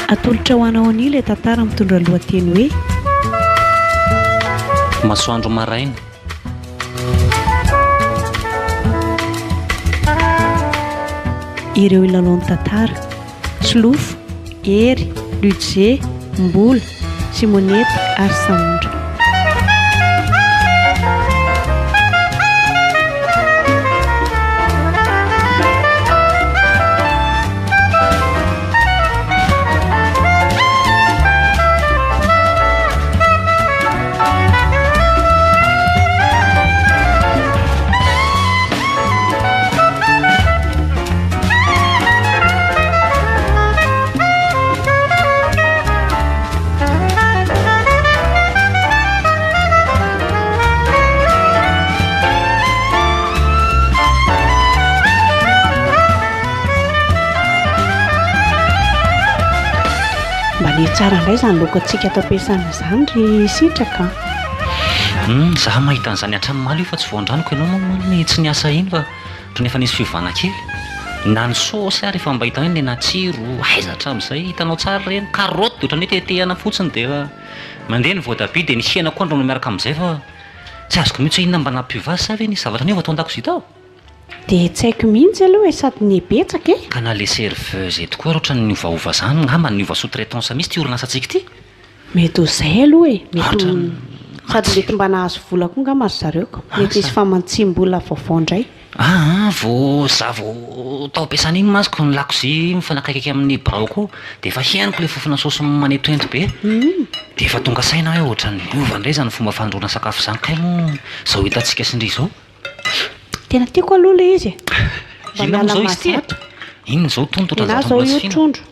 Atolotra ho anao anio ilay tantara mitondra lohateny hoe. Masoandro maraina. Ireo hilalaon'ny tantara. Solofo, Hery, Ludger, Mbola, Simonette ary Sahondra. Mba anie tsara indray izany lokantsika ato am-piasana izany ry Sitraka a! Hum, za mahita an'izany hatramin'ny omaly io fa tsy voandranoko ianao moa omaly tsy niasa iny fa ohatran'ny efa nisy fiovana kely. Na ny saosy ary efa mba hita hoe niha-natsiro, aiza hatramin'izay, hitanao tsara ireny, karaoty dia ohatran'ny hoe tetehana fotsiny dia efa mandeha ny voatabia dia ny hena koa andrahoina miaraka amin'izay fa tsy azoko mihitsy hoe inona mba nampiova azy sa ve nisy zavatra niova tao an-dakozia tao? Dia tsy haiko mihitsy aloha e, sady niha-betsaka e! Ka na le serveuse eto koa ary ohatran'ny niovaova zany, ngamba niova sous-traitance mihitsy ity orinasantsika ity? Mety ho izay aloha e, mety ho, sady mety mba nahazo vola koa angamba ry zareo ka, mety nisy famatsiam-bola vaovao indray. Aa vao za vao tao am-piasana iny mantsy ko ny lakozia mifanakaikaiky amin'ny birao koa dia efa henoko ilay fofona saosy manentoento be dia efa tonga saina aho hoe ohatran'ny niova indray izany fomba fandrahoana sakafo izany kay moa izao hitantsika sy ndry izao. Tena tiako aloha ilay izy e. Mba Inona moa izao izy ity e? Inona izao itony toa Nenaha izao io trondro.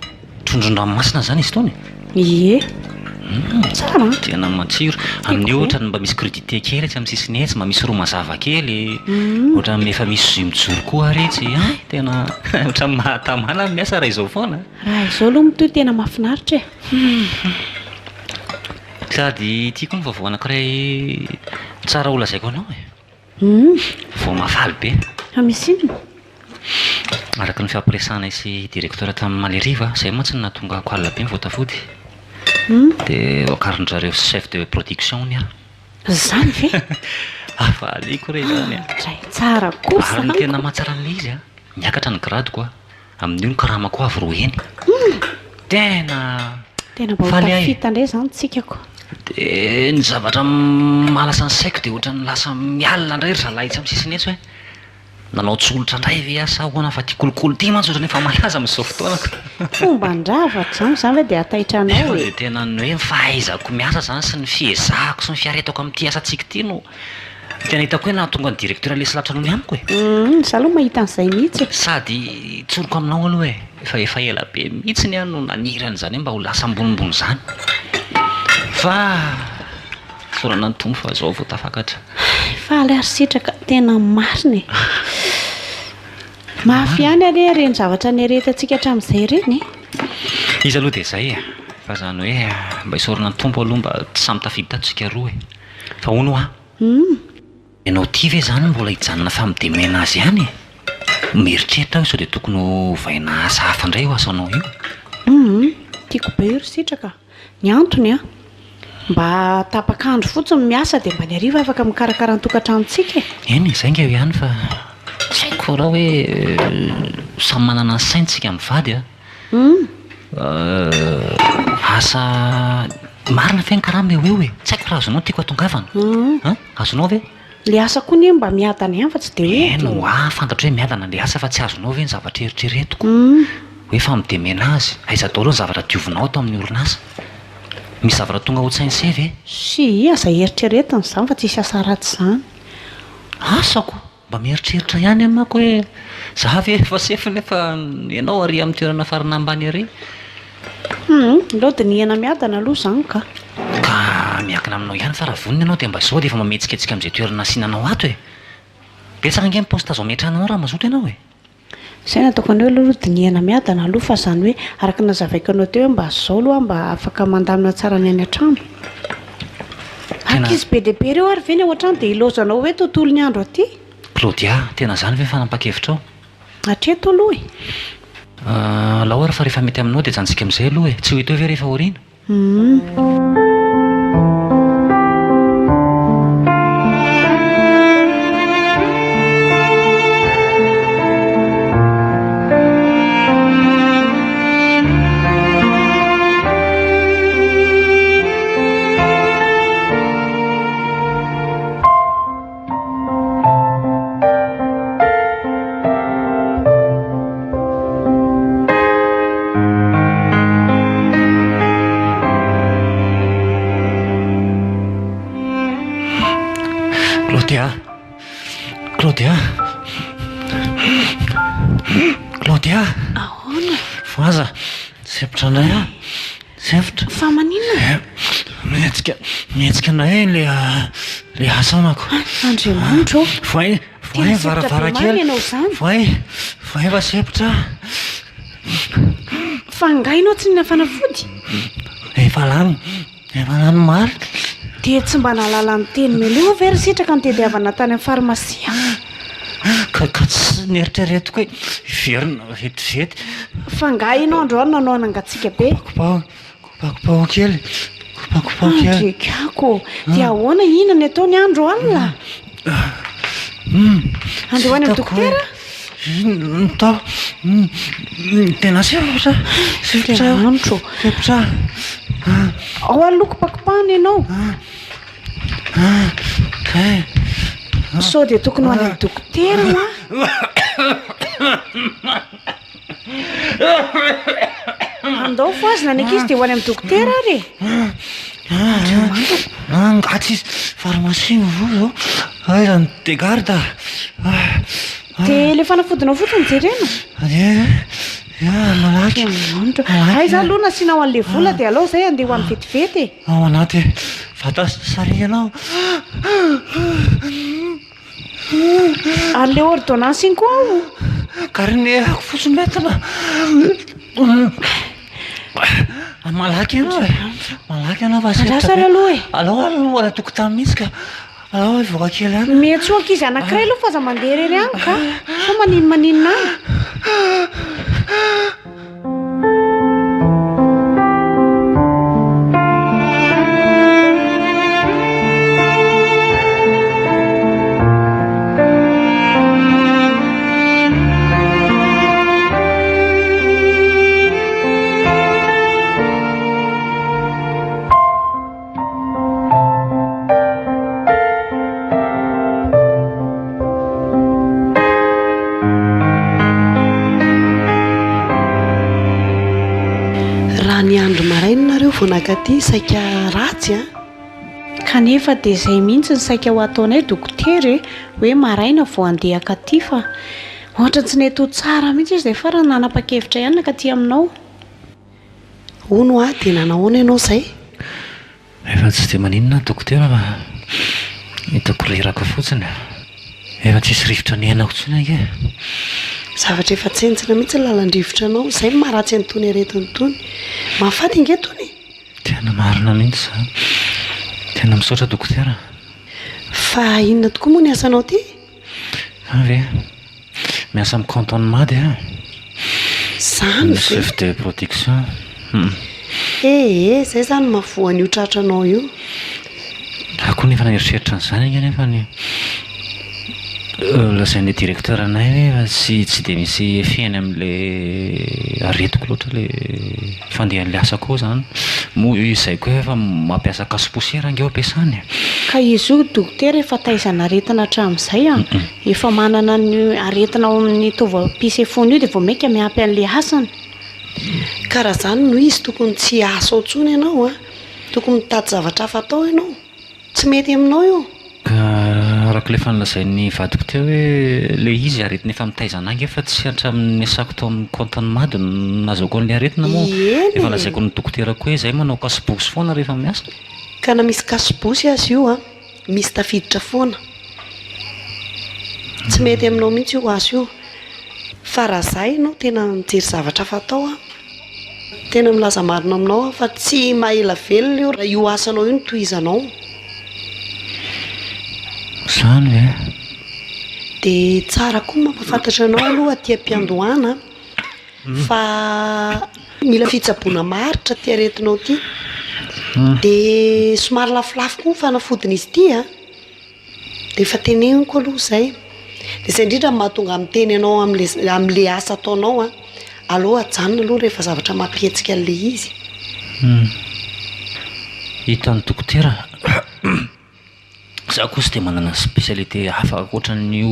Trondron-dranomasina izany izy itony? Ie. Tsara an. Tena matsiro. Amin'io ohatran'ny mba misy crudité kely etsy amin'ny sisiny etsy, mba misy ro mazava kely. Ohatran'ny efa misy jus mijoro koa ary etsy. Hay, tena ohatran'ny mahatamana ny miasa raha izao foana. Raha izao aloha mitohy tena mahafinaritra e. Sady ity koa ny vaovao anankiray tsara holazaiko anao e. Humm. Vao mahafaly be. Fa misy inona? Araka ny fifampiresahanay sy directeur tamin'ny omaly hariva, izay mantsy no nahatonga ako alina be ny vao tafody. Humm. Dia voakarin-dry zareo chef de production hono aho. Izany ve? Hafaliako re izany a! Dray tsara kosa Ary ny tena mahatsara an'ilay izy a, niakatra ny grade-ko a. Amin'io ny karamako avo roa heny. Tena Tena mba ho faly aho e. tafita indray izany tsika ko. Dia ny zavatra mahalasa ny saiko dia ohatran'ny lasa mialona indray ry zalahy etsy amin'ny sisiny etsy hoe nanao tsolotra indray ve aho sa ahoana fa ity kolikoly ity mantsy ohatran'ny efa malaza amin'izao fotoana ko. Fomban-dravaka izany, izany ve dia hataitra anao Nefa e. dia tena ny hoe ny fahaizako miasa izany sy ny fiezahako sy ny fiaretako amin'ity asantsika ity no Tena hitako hoe nahatonga ny directeur lesy lahatra noho ny amiko e! Humm, za aloha mahita an'izay mihitsy e! Sady tsoriko aminao aloha e, fa efa ela be mihitsiny aho no naniry an'izany hoe mba ho lasa ambonimbony izany. Fa isaorana ny Tompo fa izao vao tafakatra. Faly ary sitraka, tena marina e! Mafy ihany anie ireny zavatra niaretantsika hatramin'izay ireny e! Izy aloha dia izay e! Fa izany hoe mba isaorana ny Tompo aloha mba samy tafiditra ato isika roa e! Fa hono hoa? Humm. Ianao ity ve izany mbola hijanona famidemena azy ihany e? Mieritreritra aho sao dia tokony hovaina asa hafa indray io asanao io. Humm. Tiako be io ry Sitraka a. Ny antony an, mba tapak'andro fotsiny miasa dia mba ny hariva afaka mikarakara ny tokantranontsika e. Eny e, izay ange eo ihany fa tsy haiko raha hoe samy manana ny sainy tsika mivady a. Humm. Asa marina ve ny karama eo eo e? Tsy haiko raha azonao ny tiako hatongavana. Humm. An? Azonao ve? Le asa koa anie mba miadana ihany fa tsy dia hoe. Eny hoa, fantatro hoe miadana le asa fa tsy azonao ve ny zavatra eritreretiko? Humm. Hoe fa mi-demenazy. Aiza daholo ny zavatra diovinao ato amin'ny orinasa? Misy zavatra tonga ao an-tsain'se ve? Tsia, aza eritreretina izany fa tsisy asa ratsy izany. Asako! Mba mieritreritra ihany aho manko hoe za ve efa sefo nefa ianao ary amin'ny toerana farany ambany ary. Humm, aleo dinihana miadana aloha izany ka. Ka miankina aminao ihany fa raha vonona ianao dia mba izao dia efa mametsiketsika amin'izay toerana asiana anao ato e. Betsaka ange ny poste azo ametrahana anao raha mazoto ianao e. Izay no ataoko anao aloha dinihana miadana aloha fa izany hoe araka ny nazavaiko anao teo hoe mba izao aloha aho mba afaka mandamina tsara ny any an-trano. Ankizy be dia be ireo ary ve ny ao an-trano dia ilaozanao hoe tontolon'ny andro aty? Claudia, tena izany ve ny fanapahan-kevitrao? Hatreto aloha e! Alao ary fa rehefa mety aminao dia ajanontsika amin'izay aloha e! Tsy ho hita eo ve rehefa aoriana? Humm. Claudia! Claudia! Claudia! Ahoana? Voaza! Sempotra indray aho. Sempotra. Fa maninona? Eh, mihetsika, mihetsika indray ilay ilay asamako. Andriamanitra ô! Voay, voay Tena sempotra be varavarankely. marina ianao izany. Voay, voay fa sempotra. Fa angaha ianao tsy nihinana fanafody? Efa lany, efa lany marina. Dia tsy mba nahalala ny teny Melio ve ry Sitraka nitediavana tany amin'ny farmasia? Ka, ka tsy neritreretiko hoe hiverina vetivety. Fa angaha ianao androany nanao nangatsiaka be? Kopakopaho, kopakopaho kely, kopakopaho kely. Andriakako ô! Dia ahoana, inona ny atao ny andro alina? Andeha ho any amin'ny dokotera? Inona no atao? Tena sempotra, sempotra, Andriamanitro ô! sempotra. Ao aloha kopakopahana ianao. Sao dia tokony ho any amin'ny dokotera hoa? Andao fohazina ny ankizy dia ho any amin'ny dokotera ary e! Andriamanitra ô! Angaha tsisy pharmacie mivoha izao? Aiza ny de garde? Dia ilay fanafodinao fotsiny jerena? Ie, ie, malaky. Andriamanitra ô! Aiza aloha nasianao an'ilay vola dia alao izay handeha ho any vetivety e! Ao anaty vata sarihana ao. Ary ilay ordonnance iny koa ao? Carnet-ako fotsiny entina. Malaky ianao e. Malaky ianao fa Andraso ary aloha e. Alao aloha any an-tokotany mihitsy ka. Alao hivoaka kely any. Miantsoa ankizy anankiray aloha fa aza mandeha irery any ka. Sao maninomaninona any. Raha ny andro maraina nareo vao nankaty saika ratsy an! Kanefa dia izay mihitsy ny saika ho ataonay dokotera e, hoe maraina vao handeha hankaty fa ohatran'ny tsy nety ho tsara mihitsy izy dia farany nanapa-kevitra ihany nankaty aminao. Hono hoa dia nanahoana ianao izay? Efa tsy dia maninona aho dokotera fa hitako reraka fotsiny. Efa tsisy rivotra niainako intsony ange. Zavatra efa tsentsina mihitsy ny lalan-drivotra anao, izay no maharatsy an'itony aretina itony. Mahafaty ange itony e! Tena marina mihitsy izany. Tena misaotra dokotera. Fa inona tokoa moa ny asanao ity? Zany ve? Miasa amin'ny canton Mady aho. Zany ve? Chef de production. Hum. Eh eh, zay zany mahavoa an'io tratranao io. Za koa nefa nieritreritra an'izany ange nefa ny lazain'ilay directeur anay hoe efa tsy tsy dia misy effet-ny amin'ilay aretiko loatra ilay fandehan'ilay asako ao izany. Moa izay koa efa mampiasa cache poussière ange ao am-piasana e. Ka izy io dokotera efa taizana aretina hatramin'izay an! Efa manana an'io aretina ao amin'ny taovam-pisefoana io dia vao mainka miampy an'ilay asany. Ka raha zany no izy tokony tsy hiasa ao intsony ianao an! Tokony mitady zavatra hafa atao ianao. Tsy mety aminao io. Ka araka ilay efa nolazain'ny vadiko teo hoe ilay izy aretina efa mitaiza anah ange fa tsy hatramin'ny niasako tao amin'ny compte an'i Mady no nahazoako an'ilay aretina moa. Eny Efa e! lazaiko ny dokoterako hoe izay manao cache-bouche foana rehefa miasa. Ka na misy cache-bouche aza io an, misy tafiditra foana. Tsy mety aminao mihitsy io asa io. Fa raha za ianao tena mijery zavatra hafa atao aho. Tena milaza marina aminao aho fa tsy maha-ela velona io raha io asanao io no tohizanao. Izany ve? Dia tsara koa ny mampahafantatra anao aloha aty am-piandohana. Fa mila fitsaboana maharitra ity aretinao ity. Dia somary lafolafo koa ny fanafodin'izy ity an. Dia efa teneniko aloha izay. Dia izay indrindra no mahatonga ahy miteny anao amin'ilay amin'ilay asa ataonao an, aleo ajanona aloha rehefa zavatra mampihetsika an'ilay izy. Hitan'ny dokotera, za koa tsy dia manana spécialité hafa ankoatran'io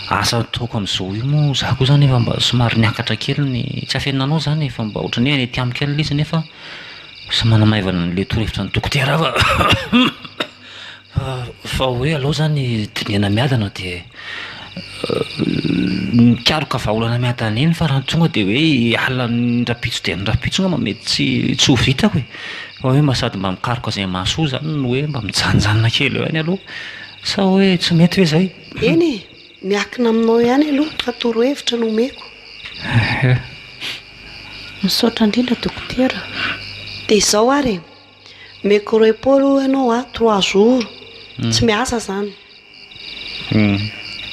asa ataoko amin'izao io moa, za koa zany efa mba somary niakatra kely ny, tsy afenina anao zany e, fa mba ohatran'ny hoe nety amiko ihany ilay izy nefa Tsy manamaivana an'ilay torohevitra ny dokotera aho fa fa hoe aleo zany dinihana miadana dia mikaroka vahaolana miadana eny fa raha tonga dia hoe hiala ny rahampitso dia ny rahampitso angamba mety tsy tsy ho vitako e, fa hoe mba sady mba mikaroka izay mahasoa zany no hoe mba mijanonjanona kely eo ihany aloha, sa hoe tsy mety ve izay? Eny e, miankina aminao ihany aloha fa torohevitra no omeko. Misaotra indrindra dokotera. Dia izao ary e, omeko repos aloha ianao a, trois jours, tsy miasa izany.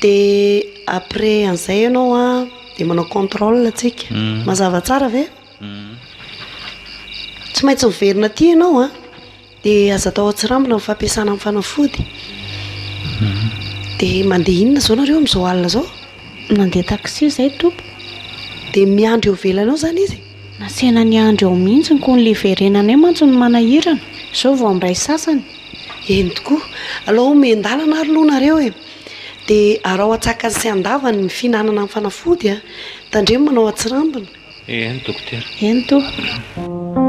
Dia après an'izay ianao a, dia manao contrôle tsika. Mazava tsara ve? Tsy maintsy miverina aty ianao an. Dia aza atao an-tsirambina ny fampiasana ny fanafody. Dia mandeha inona izao nareo amin'izao alina izao? Nandeha taxi izahay tompoko. Dia miandry eo ivelany ao izany izy? Nasaina niandry ao mihitsy koa ny liverenanay mantsy no manahirana. Izao vao amin'ray sasany. Eny tokoa. Alao omen-dalana ary aloha nareo e. Dia araho an-tsakany sy an-davany ny fihinanana ny fanafody a. Tandremo manao an-tsirambina. Eny dokotera. Eny tompoko.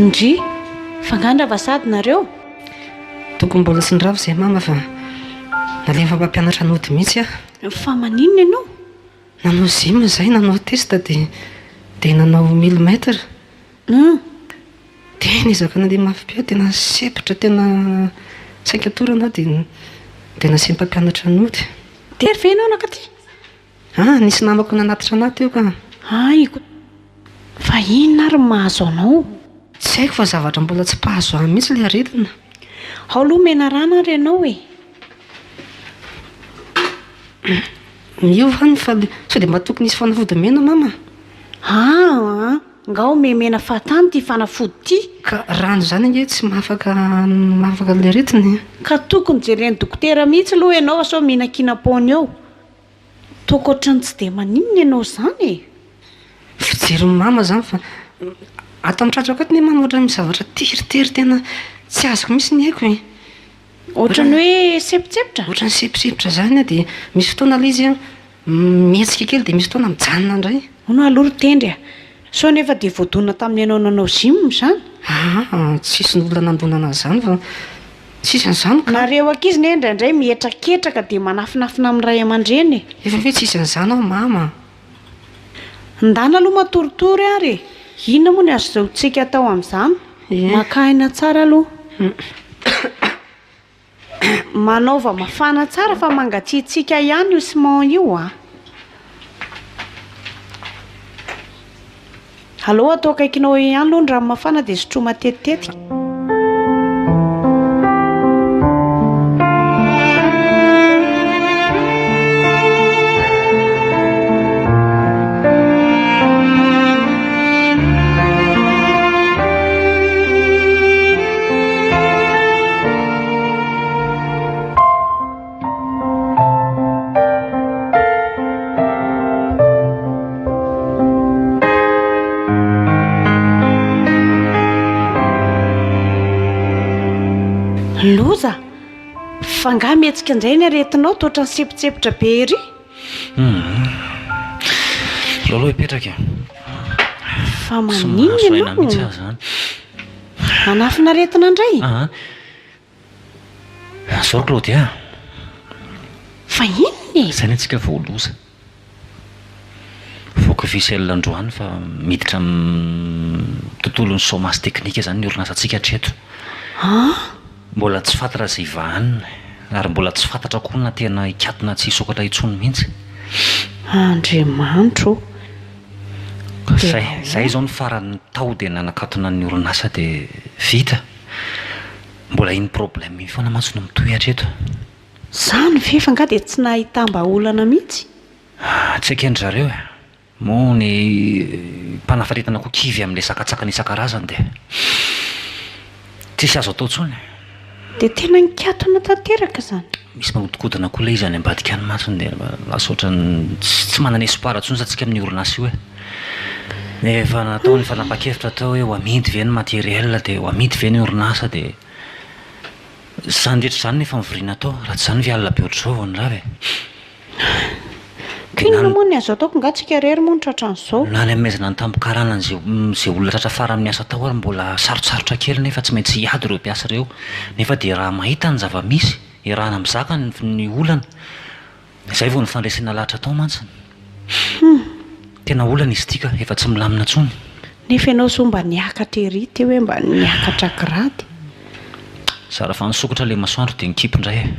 Ndry! Fa nga ndrava sady nareo? Tokony mbola tsy nirava izay mama fa nalefa mpampianatra nody mihitsy aho. Fa maninona ianao? Nanao gym izay, nanao test dia dia nanao mille mètres. Hum. Dia niezaka nandeha mafy be aho, tena sempotra, tena saika torana aho dia dia nasian'ny mpampianatra nody. Tery ve ianao nankaty? Ah, nisy namako nanatitra an'ahy teo ka. Hay ko. Fa inona ary no mahazo anao? Tsy haiko fa zavatra mbola tsy mpahazo ahy mihitsy ilay aretina. Ao aloha menarana ary ianao e. Miova ny fa sao dia mba tokony hisy fanafody mena mama? Aa! Nga omemena fahatany ity fanafody ity? Ka rano izany ange tsy mahafaka mahafaka an'ilay aretina e. Ka tokony jeren'ny dokotera mihitsy aloha ianao fa sao mihinankinam-poana eo. Toa ohatran'ny tsy dia maninona ianao izany e. Fijerin'i mama izany fa ato amin'ny tratrako ato anie mama ohatran'ny misy zavatra teritery tena tsy azoko mihitsy ny aiko e. Ohatran'ny hoe sempotsepitra? Ohatran'ny sempotsepitra izany aho dia misy fotoana ilay izy an mihetsika kely dia misy fotoana mijanona indray. Hono aloha ry Tendry a! Sao nefa dia voadona tamin'ny ianao nanao gym izany? Aa, tsisy olona nandona an'azy izany fa tsisy an'izany ka. Nareo ankizy ne indraindray mihetraketraka dia manafinafina amin'ny ray aman-dreny e! Efa hoe tsisy an'izany aho mama a! Ndana aloha matoritory ary e! Inona moa ny azontsika atao amin'izany? Maka aina tsara aloha. Manaova mafana tsara fa mangatsiatsiaka ihany io ciment io a! Aleo atao akaikinao eo ihany aloha ny rano mafana dia sotroy matetitetika. Loza! Fa angaha mihetsika indray ny aretinao toa ohatran'ny sempotsepitra be ery? Hum. Aleo aloha hipetraka e. Fa Tsy maninona mahazo aina ianao? mihitsy aho izany. Manafina aretina indray? Aa. Zao ry Claudia a. Fa inona e? Izay ny antsika vao loza. Voaka officiel androany fa miditra amin'ny tontolon'ny chômage technique izany ny orinasantsika hatreto. An? Mbola tsy fantatra izay hivahaniny ary mbola tsy fantatra koa na tena hikatona tsy hisokatra intsony mihitsy. Andriamanitro ô! Dia Zay, zay ahoana? izao ny farany tao dia nanakatona ny orinasa dia vita. Mbola iny problème iny foana mantsy no mitohy hatreto. Zany ve fa nga dia tsy nahitam-bahaolana mihitsy? Tsy eken-dry zareo e. Moa ny mpanafaritana koa kivy amin'ilay sakantsakana isan-karazany dia tsisy azo atao intsony. Dia tena nikatona tanteraka izany. Misy manodinkodina koa ilay izy any ambadika any mantsy dia lasa ohatran'ny tsy manana espoir intsony izany tsika amin'io orinasa io e. Efa natao ny fanapahan-kevitra tao hoe ho amidy ve ny matériel dia ho amidy ve ny orinasa dia Izany rehetra izany no efa nivoriana tao, raha tsy izany ve alina be ohatr'izao vao nirava e? Ko inona moa ny azo ataoko, nga tsika irery moa no tratran'izao? Na ny hanomezana ny tambin-karana an'izay izay olona tratra farany miasa tao ary mbola sarotsarotra kely nefa tsy maintsy hiady ireo mpiasa ireo, nefa dia raha mahita ny zava-misy, iarahana mizaka ny ny olana. Izay vao nifandresena lahatra tao mantsy. Hum. Tena olana izy ity ka, efa tsy milamina intsony. Nefa ianao zao mba niakatra ery teo hoe mba niakatra grady. Zara fa nisokatra ilay masoandro dia nikipy indray e.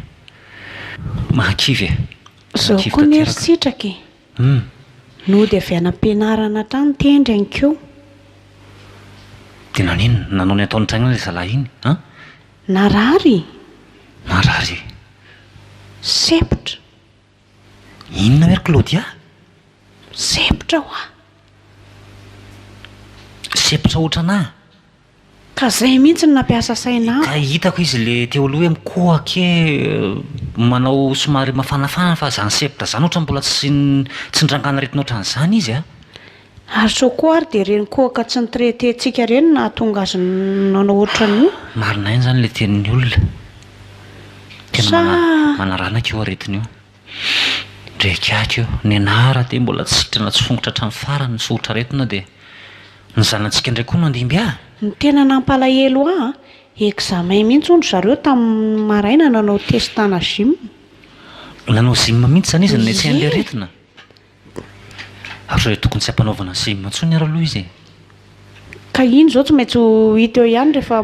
Mahakivy e. Tena Zao kivy koa anie ry tanteraka. Sitraka e. Hum. Nody avy any am-pianarana hatrany Tendry ankeo. Dia naninona? Nanao ny ataony hatrany ilay zalahy iny an? Narary e. Narary e. Sempotra. Inona hoe ry Claudia? Sempotra hoa. Sempotra ohatranà? Ka zay mihitsy no nampiasa saina ahy. Ka hitako izy le teo aloha hoe mikohaka e, manao somary mafanafana fa zany sempotra zany ohatran'ny mbola tsy tsy nirangana aretina ohatran'izany izy a. Ary sao koa ary dia ireny kohaka tsy ni-traiter-tsika ireny no nahatonga azy nanao ohatran'io? Marina ihany izany ilay tenin'ny olona. Tena Sa. manaranaka io aretina io. Ndreky io. Nenah raha dia mbola tsy sitrana tsy fongotra hatramin'ny farany ny soritr'aretina dia ny zanatsika indray koa no handimby ahy? Ny tena nampalahelo ahy an, examen mihitsy hono ry zareo tamin'ny maraina nanao test ana gym. Nanao gym mihitsy izany izy nanetsehan'ilay Ie. aretina? Ary sao dia tokony tsy ampanaovana gym intsony ary aloha izy e? Ka iny izao tsy maintsy ho hita eo ihany rehefa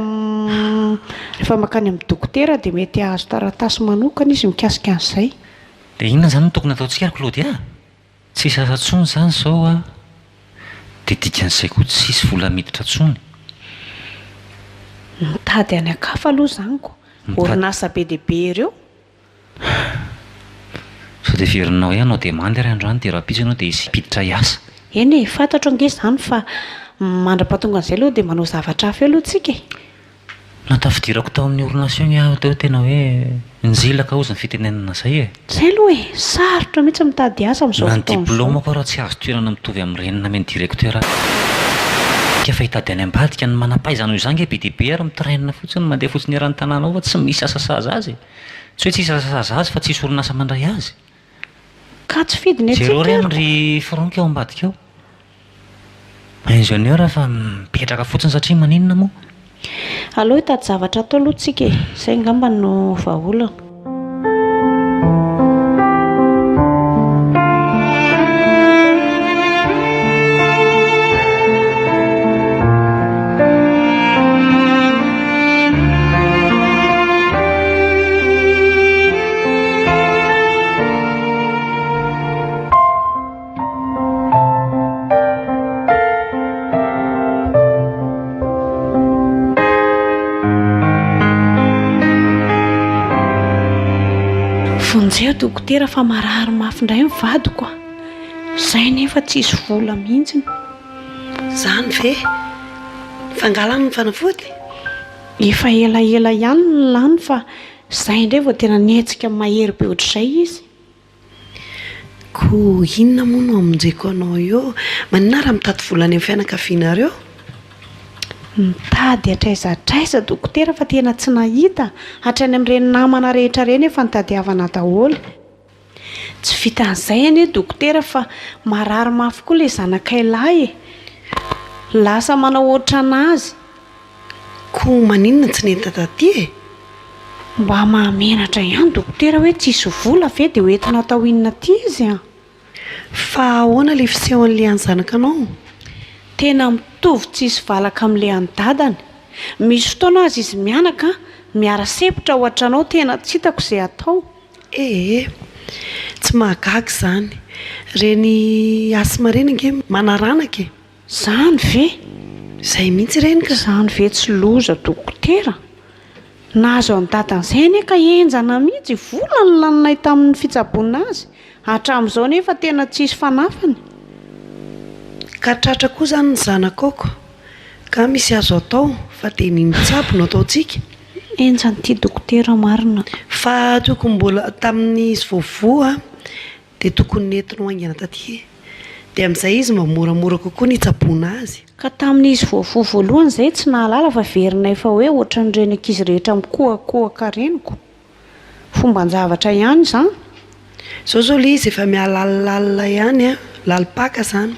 rehefa mankany amin'ny dokotera dia mety hahazo taratasy manokana izy mikasika an'izay. Dia inona izany no tokony hataontsika ry Claudia? Tsisy asa intsony izany izao an! Dia dikan'izay koa tsisy vola miditra intsony. Mitady any an-kafa aloha izany ko! Orinasa be dia be ireo. Sao dia heverinao hoe hanao demande ary androany dia rahampitso ianao dia hisy hampiditra hiasa. Eny e, fantatro ange izany fa mandra-pahatonga an'izay aloha dia manao zavatra hafa eo aloha tsika e. Nahatafidirako tao amin'ny orinasa io ny ahy teo tena hoe nijilaka hozy ny fitenenana izay e. Izay aloha e, sarotra mihitsy mitady asa amin'izao Na ny fotoana izao. diplaomako ara tsy azo toerana mitovy amin'ireny namen'ny directeur ahy fa hitady any ambadika, ny manam-pahaizana noho izaho ange be dia be ary mi-traîne fotsiny mandeha fotsiny eran'ny tanàna ao fa tsy misy asa sahaza azy e. Tsy hoe tsisy asa sahaza azy fa tsisy orinasa mandray azy. Ka tsy fidiny antsika Jereo re ary. ry Franck ao ambadika ao. Ingénieur fa mipetraka fotsiny satria maninona moa? Aleo hitady zavatra atao aloha tsika e, izay angamba no vahaolana. Vonjeo dokotera fa marary mafy indray ny vadiko a! Izay nefa tsisy vola mihitsy. Izany ve? Fa angaha lany ny fanafody? Efa elaela ihany no lany fa izay indray vao tena nihetsika mahery be ohatr'izay izy. Koa inona moa no hamonjeko anao eo? Maninona raha mitady vola any amin'ny fianakavianareo? Nitady hatraiza hatraiza dokotera fa tena tsy nahita, hatrany amin'ireny namana rehetra ireny efa nitadiavana daholo. Tsy vitan'izay anie dokotera fa marary mafy koa ilay zanakay lahy e! Lasa manao ohatran'azy. Koa maninona tsy nentina taty e? Mba mahamenatra ihany dokotera hoe tsisy vola ve dia hoentina atao inona aty izy an? Fa ahoana ilay fisehon'ilay an'ny zanakanao? Tena mitovy tsisy valaka amin'ilay an'i dadany. Misy fotoana aza izy mianaka miara-sempotra ohatranao tena tsy hitako izay atao. Ee, tsy mahagaga izany. Ireny asthme ireny ange manaranaka e! Zany ve? Izay mihitsy ireny ka! Zany ve tsy loza dokotera? Nahazo an'i dadan'izay anie ka henjana mihitsy, vola no laninay tamin'ny fitsaboana azy, hatramin'izao nefa tena tsisy fanafany. Ka tratra koa izany ny zanakao ka misy azo atao fa dia ny mitsabo no ataontsika. Henjana ity dokotera marina. Fa tokony mbola tamin'izy vao voa dia tokony nentiny ho haingana taty dia amin'izay izy mba moramora kokoa ny hitsaboana azy. Ka tamin'izy voavoa voalohany izay tsy nahalala fa verinay fa hoe ohatran'ireny ankizy rehetra mikohakohaka ireny ko. Fomban-javatra ihany izany. Izao izao ilay izy efa mihalalilalina ihany an, lalim-paka izany.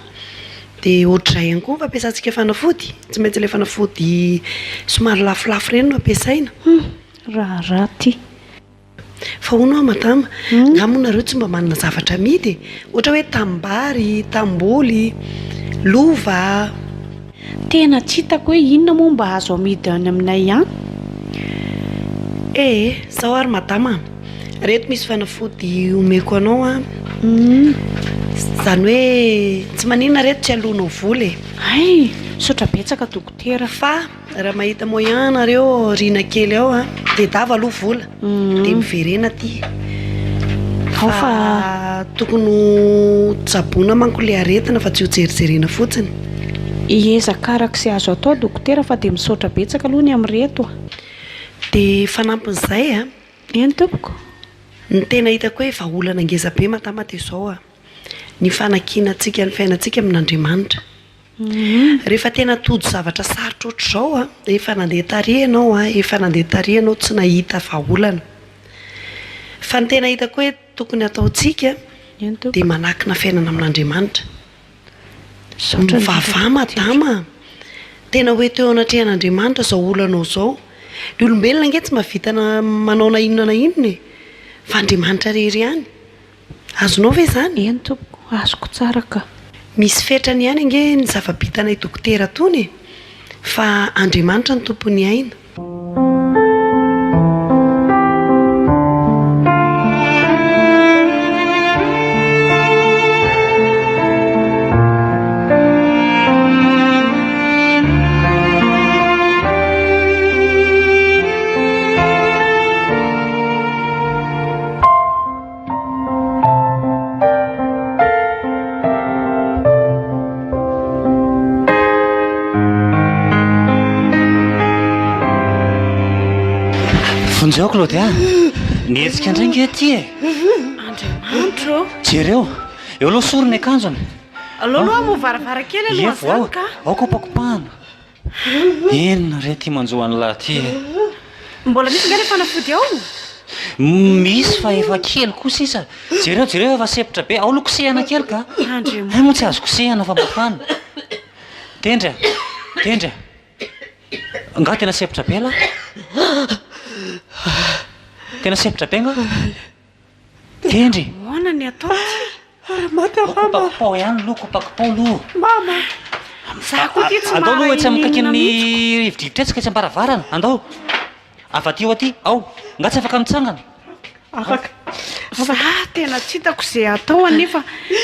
Dia ohatr'izay ihany koa ny fampiasantsika fanafody, tsy maintsy ilay fanafody somary lafolafo ireny no ampiasaina. Hum, raharaha ity. Fa hono hoa madama, nga moa nareo tsy mba manana zavatra amidy e? Ohatra hoe tanimbary, tanimboly, lova. Tena tsy hitako hoe inona moa mba azo amidy any aminay any. Ee, zao ary madama a, reto misy fanafody omeko anao an, zany hoe tsy maninona reto tsy aloanao vola e. Hay, misaotra betsaka dokotera. Fa Raha mahita moyen nareo aoriana kely ao a, tedava aloha vola dia miverena aty. Ao fa tokony ho tsaboina manko ilay aretina fa tsy ho jerijerena fotsiny. Hiezaka araka izay azo atao dokotera fa dia misaotra betsaka aloha ny amin'ireto a. Dia fanampin'izay a. Eny tompoko. Ny tena hitako hoe vahaolana ngeza be madama dia izao a, ny fanakianantsika ny fiainantsika amin'Andriamanitra. Rehefa tena tojo zavatra sarotra ohatr'izao an, efa nandeha tary ianao an, efa nandeha tary ianao tsy nahita vahaolana. Fa ny tena hitako hoe tokony hataontsika dia manakina fiainana amin'Andriamanitra. Mivavaha madama a! Tena ho ento eo anatrehan'Andriamanitra izao olanao izao. Ny olombelona ange tsy mahavita na manao na inona na inona e! Fa Andriamanitra irery ihany. Azonao ve izany? Eny tompoko, azoko tsara ka. Misy fetrany ihany ange ny zava-bitanay dokotera tony e! Fa Andriamanitra no tompon'ny aina. Vonjeo Claudia! Nihetsika indray nge ity e! Andriamanitro ô! Jereo! Eo aloha sory ny akanjony. Aleo aloha hamoha varavarankely aloha izany ka! Ao kopakopahana. Inona re ity manjo an'lah ity e? Mbola misy nga le fanafody ao? Misy fa efa kely koa sisa. Jereo jereo efa sempotra be. Ao aloha kosehana kely ka. Andriamanitra. Hay moa tsy azo kosehana fa mafana. Tendry a! Tendry a! Nga tena sempotra be lah? Tena sempotra be nga? Tendry. Ahoana ny atao ty? Kopakopao ihany aloha, kopakopao aloha. Mama. Za koa ty tsy Andao aloha etsy amin'ny mahay akaikin'ny mihitsy. rivodrivotra etsy ka etsy am-baravarana. Andao. Avy aty ho aty. Ao. Nga tsy afaka mitsangana? Afaka. Za tena tsy hitako izay atao anefa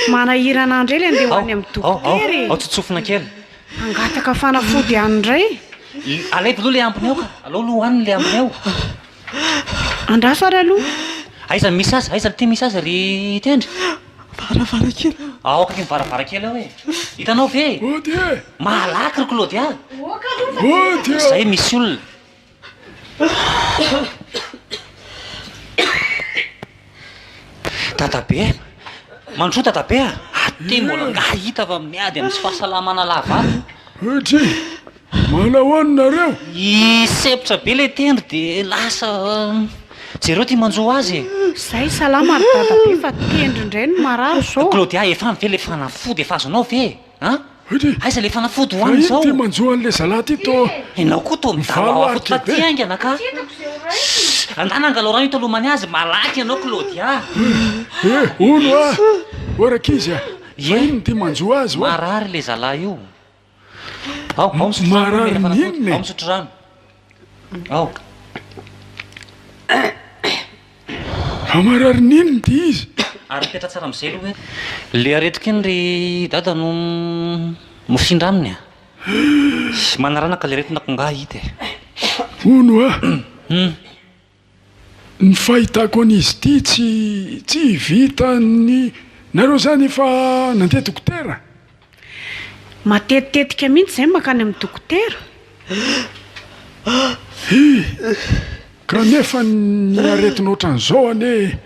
manahirana indray le andeha ho any amin'ny Ao, ao, dokotera e. ao tsotsofina kely. Hangataka fanafody any indray. Alaivo aloha le ambiny ao ka. Alao aloha hohanina le ambiny ao. Andraso ary aloha. Aiza no misy azy? Aiza ity misy azy ry Tendry? Varavarankely. Ao akaikin'ny varavarankely ao e. Hitanao ve e? Ody e! Malaky ry Claudia. Ody e! Zay misy olona. Dadabe, mandrosoa dadabe a! Aty mbola nga hita fa miady amin'ny tsy fahasalamana lava ato. Ody! Manahoana nareo? Hisepotra be le tendro de lasa jereo ty manjo azy e. Zay salama ry dadabe fa tendro indray no marary zao. Claudia efa any ve le fanafody efa azonao ve e? An? Ohatry. Aiza le fanafody Fa hohanina ino izao? ty manjo an'le zalahy ty tô Enao koa tô midalo mivalo ao arika afototra be. aty haingana ka. Shh! Andana angalao rano hitolomany azy, malaky ianao Claudia. Eh, hono a! Ô rankizy a! Fa Ie. inona ty manjo azy oa? Marary le zalahy io. Ao, ao misotro rano aloha Marary mila fanafody. n'inona Ao e? misotro rano. Ao. Fa marary n'inona ty izy? Ary mipetraha tsara amizay aloha e. Le aretiko iny ry dada no mifindra aminy a. Manaranaka le aretina ko ngaha hita e. Hono a! Ny fahitako an'izy ity tsy tsy vitan'ny nareo zany efa nandeha dokotera? Matetitetika mihitsy izay mankany amin'ny dokotera. Hi! Kanefa ny aretina ohatran'izao anie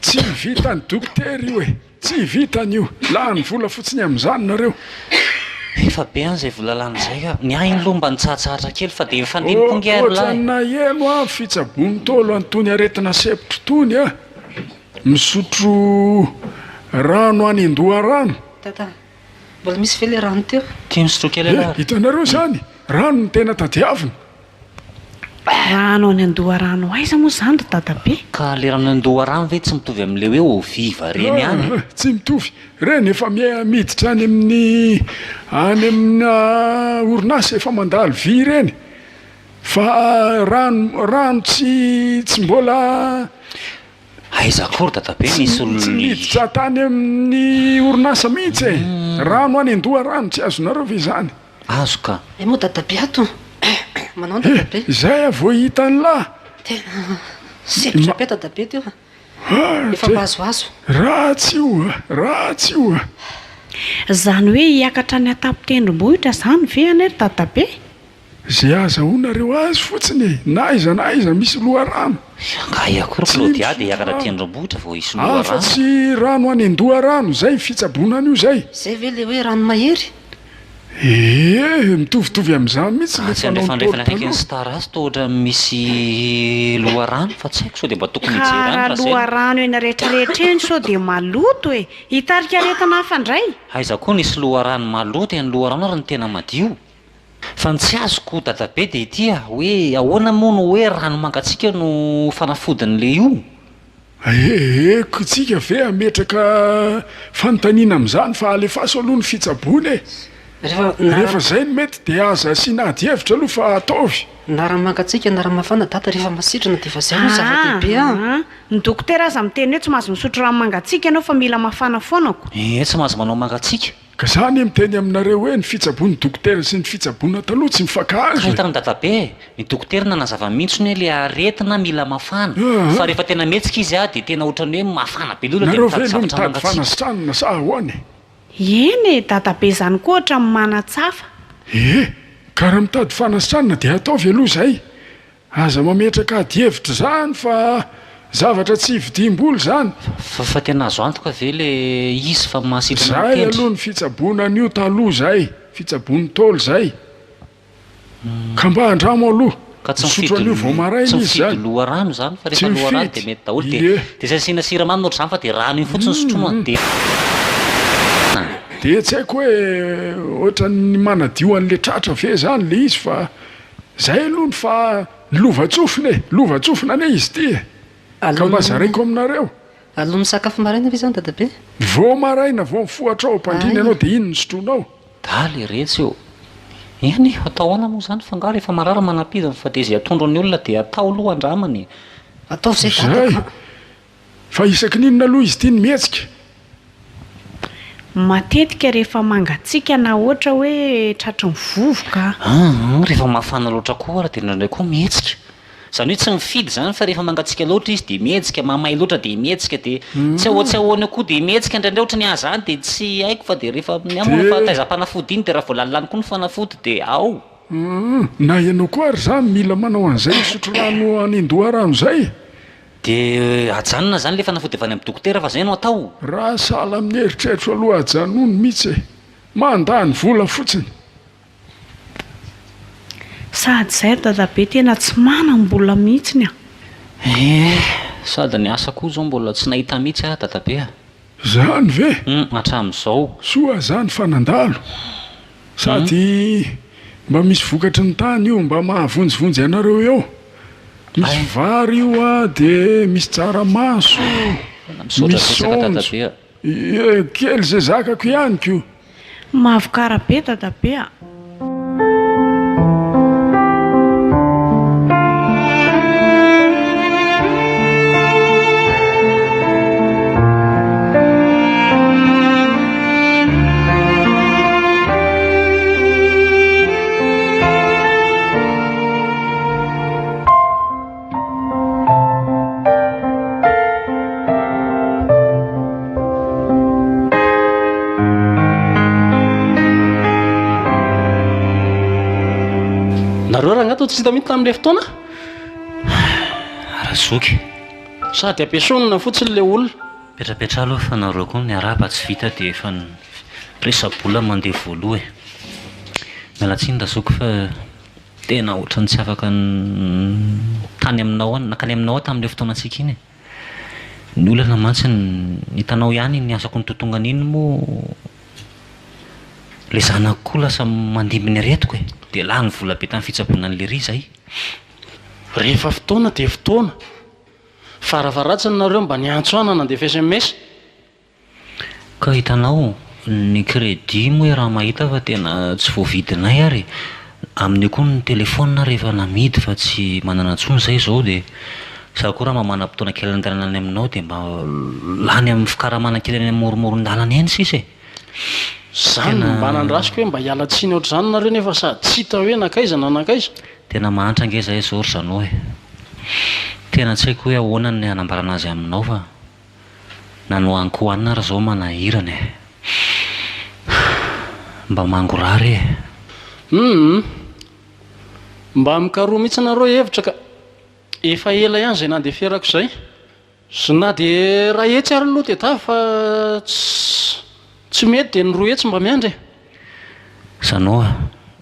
tsy vitan'ny dokotera io e! Tsy vitany io! Lany vola fotsiny amin'izany nareo. Efa be an izay vola lany izay ka! Ny ahy aloha mba nitsahatsahatra kely fa dia mifandimby koa nge ary lahy. Ohatran'ny naheno aho fitsaboan'ny Ntaolo an'itony aretina sempotra itony a! Misotro rano any an-doharano. Dada, mbola misy ve ilay rano teo? Tia misotro kely Eh, ialahy ary. hitanareo izany? Rano no tena tadiavina. Rano any an-doharano aiza moa izany ry dadabe? Ka le rano any an-doharano ve tsy mitovy amin'le hoe eau vive reny ihany e? Ah, tsy mitovy. Ireny efa miditra any amin'ny any amina orinasa efa mandalo vy ireny. Fa rano rano tsy tsy mbola Aiza akory dadabe Tsy misy tsy niditra tany amin'ny orinasa mihitsy e! Rano any an-doharano tsy azonareo ve izany? Azo ka. Eh moa dadabe ato manao ny Eh, dadabe. izay aho vao hitan'lah. Tena sempotra be dadabe teo a. Ah, Efa te- mahazoazo. Ratsy io a, ratsy io a. Izany hoe hiakatra any an-tampon-tendrombohitra izany ve anie ry dadabe? Ze azahoanareo azy fotsiny e, na aiza na aiza misy loharano. Angaha akory Tsy Claudia misotro dia hiakatra rano. tendrombohitra vao hisy loharano? Afa tsy rano any an-doharano, zay fitsaboana an'io zay. Zay ve le hoe rano mahery? Ee, mitovitovy amin'izany mihitsy le Atsy fanao andrefandrefana Ntaolo akaikin'ny taloha. Star atsy toa ohatran'ny misy loharano fa tsy haiko sao dia mba tokony Ka hijery any raha fa zay no. loharano eny rehetrarehetra eny sao dia maloto e! Hitarika aretina hafa indray. Aiza koa nisy loharano maloto e, ny loharano ary no tena madio. Fa ny tsy azoko dadabe dia ity a, hoe ahoana moa no hoe rano mangatsiaka no fanafodin'le io? Ee, tsika ve hametraka fanontaniana amin'izany fa alefaso aloha ny fitsaboana e! Rehefa izay no mety dia aza asiana ady hevitra aloha fa ataovy. Na rano mangatsiaka na rano mafana dada rehefa masitrana dia efa izay no zava-dehibe a! Aa, ny dokotera aza miteny hoe tsy mahazo misotro rano mangatsiaka ianao fa mila mafana foana ko. Ee, tsy mahazo manao mangatsiaka. Ka za anie miteny aminareo hoe ny fitsaboan'ny dokotera sy ny fitsaboana taloha tsy mifankahazo Ka e! hitan'i dadabe e, ny dokotera nanazava mihitsy hoe le aretina mila mafana, fa rehefa tena mihetsika izy a, de tena ohatran'ny hoe mafana be lola de Nareo ve mitady aloha zavatra mitady mangatsiaka. fanasitranana sa ahoana e? Eny e, dadabe zany koa ohatran'ny manatsafa. Ee, ka raha mitady fanasitranana de ataovy aloha izay. Aza mametraka adihevitra izany fa zavatra tsy vidiam-bola izany. Fa fa tena azo antoka ve le izy fa mahasitrana ny Zay tendry? aloha ny fitsaboana an'io taloha zay, fitsaboan'ny Ntaolo zay. Ka mba andramo aloha, Ka tsy misotro mifidy an'io vao tsy maraina izy mifidy zany. loharano izany fa Tsy rehefa loharano dia mifidy, mety daholo dia ie. dia tsy asiana siramamy na ohatr'izany fa dia rano iny fotsiny sotroina dia Dia tsy haiko hoe ohatran'ny manadio an'le tratra ve zany le izy fa Zay aloha ny fa ny lovantsofina e! Lovantsofina anie izy ity e! Ka mba zaraiko aminareo. Aloha misakafo maraina ve izany dadabe? Vao maraina vao mifoha hatrao am-pandriana ianao dia iny no sotroinao. Daly iretsy ô! Eny e, atao ahoana moa izany fa angaha rehefa marary manam-pidiny fa dia izay atondro ny olona dia atao aloha andramana e! Ataovy izay dada Zay! ka! Fa isaky ny inona aloha izy ity no mihetsika? Matetika rehefa mangatsiaka na ohatra hoe tratry ny vovoka. Aa, rehefa mafana loatra koa ary dia indraindray koa mihetsika. Izany hoe tsy mifidy izany fa rehefa mangatsiaka loatra izy dia mihetsika, mamay loatra dia mihetsika dia tsy ahoa tsy ahoana koa dia mihetsika indraindray ohatry ny ahy izany dia tsy haiko fa dia rehefa ny ahy moa efa taizam-panafody iny dia raha vao lanilany koa ny fanafody dia ao. Humm, na ianao koa ary izany mila manao an'izay misotro rano any an-doharano izay. Dia ajanona izany ilay fanafody avy any amin'ny dokotera fa izay no atao? Raha sahala amin'ny eritreritro aloha ajanony mihitsy e! Mandany vola fotsiny. Sady izay ry dadabe tena tsy manam-bola mihitsiny a! Ee, sady ny asa koa izao mbola tsy nahita mihitsy aho dadabe a! Zany ve? Hum, hatramin'izao. Soa zany fa nandalo. Sady mba misy vokatry ny tany io, mba mahavonjivonjy anareo eo. Misy vary io a, dia misy tsaramaso, Misaotra misy betsaka saonjo. dadabe a. Ie, kely izay zakako ihany ko. Mahavokara be dadabe a. Nareo rangahy toa tsy hita mihitsy tamin'ilay fotoana? Razoky. Sady ampiesonina fotsiny ilay olona. Petrapetraha aloha fa nareo koa miarahaba tsy vita dia efa ny resa-bola mandeha voaloha e. Miala tsiny Razoky fa tena ohatran'ny tsy afaka tany aminao aho, nankany aminao aho tamin'ilay fotoanantsika iny e. Ny olana mantsy hitanao ihany iny asako nitotongana iny moa ilay zanako koa lasa mandimby ny aretiko e. Dia lany vola be tamin'ny fitsaboana an'i Lery izahay. Rehefa fotoana dia fotoana. Farafaharatsiny nareo mba niantso ahy na nandefa sms. Ka hitanao, ny crédit moa iaraha mahita fa tena tsy voavidinay ary e! Amin'io koa ny téléphone ary efa namidy fa tsy manana intsony izay izao dia za koa raha mba manam-potoana kely andehanana any aminao dia mba lany amin'ny fikaramana kely eny amoromoron-dalana eny sisa e! Zany no mba nandrasiko hoe mba hiala tsiny ohatr'izany nareo nefa sady tsy hita hoe nankaiza na nankaiza. Tena mahantra ange zay zao ry Jeannot e! Tena tsy haiko hoe ahoana ny hanambarana azy aminao fa na ny hohaniko hohanina ary zao manahirana e! Mba mangorà re e! Humm! Mba mikaroha mihitsy nareo hevitra ka! Efa ela ihany izay nandeferako izay. Na dia iray hetsy ary aloha tedavy fa tsy mety dia ny 200 mba miandry e! Jeannot a!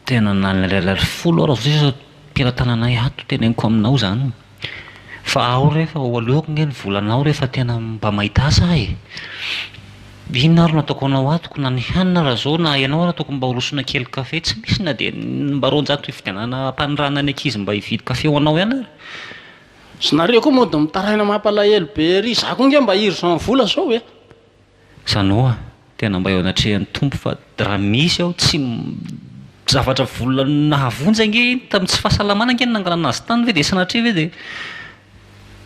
Tena na ny ariary folo ara zao sisa am-pelatananay ato teneniko aminao izany fa ao re fa ho aleoko nge ny volanao rehefa tena mba mahita asa aho e! Inona ary no ataoko anao ato ko na ny hanina ara zao na ianao ara tokony mba horosona kely kafe tsy misy na dia mba 200 hividianana hampanirahana ny ankizy mba hividy kafe ho anao ihany ary. Sy nareo koa mody mitaraina mampalahelo be ery, za koa nge mba urgent vola zao e. Jeannot a, tena mba eo anatrehan'ny Tompo fa raha misy aho tsy zavatra vola nahavonjy ange iny tamin'ny tsy fahasalamana ange no nangalana azy tany ve dia sanatria ve dia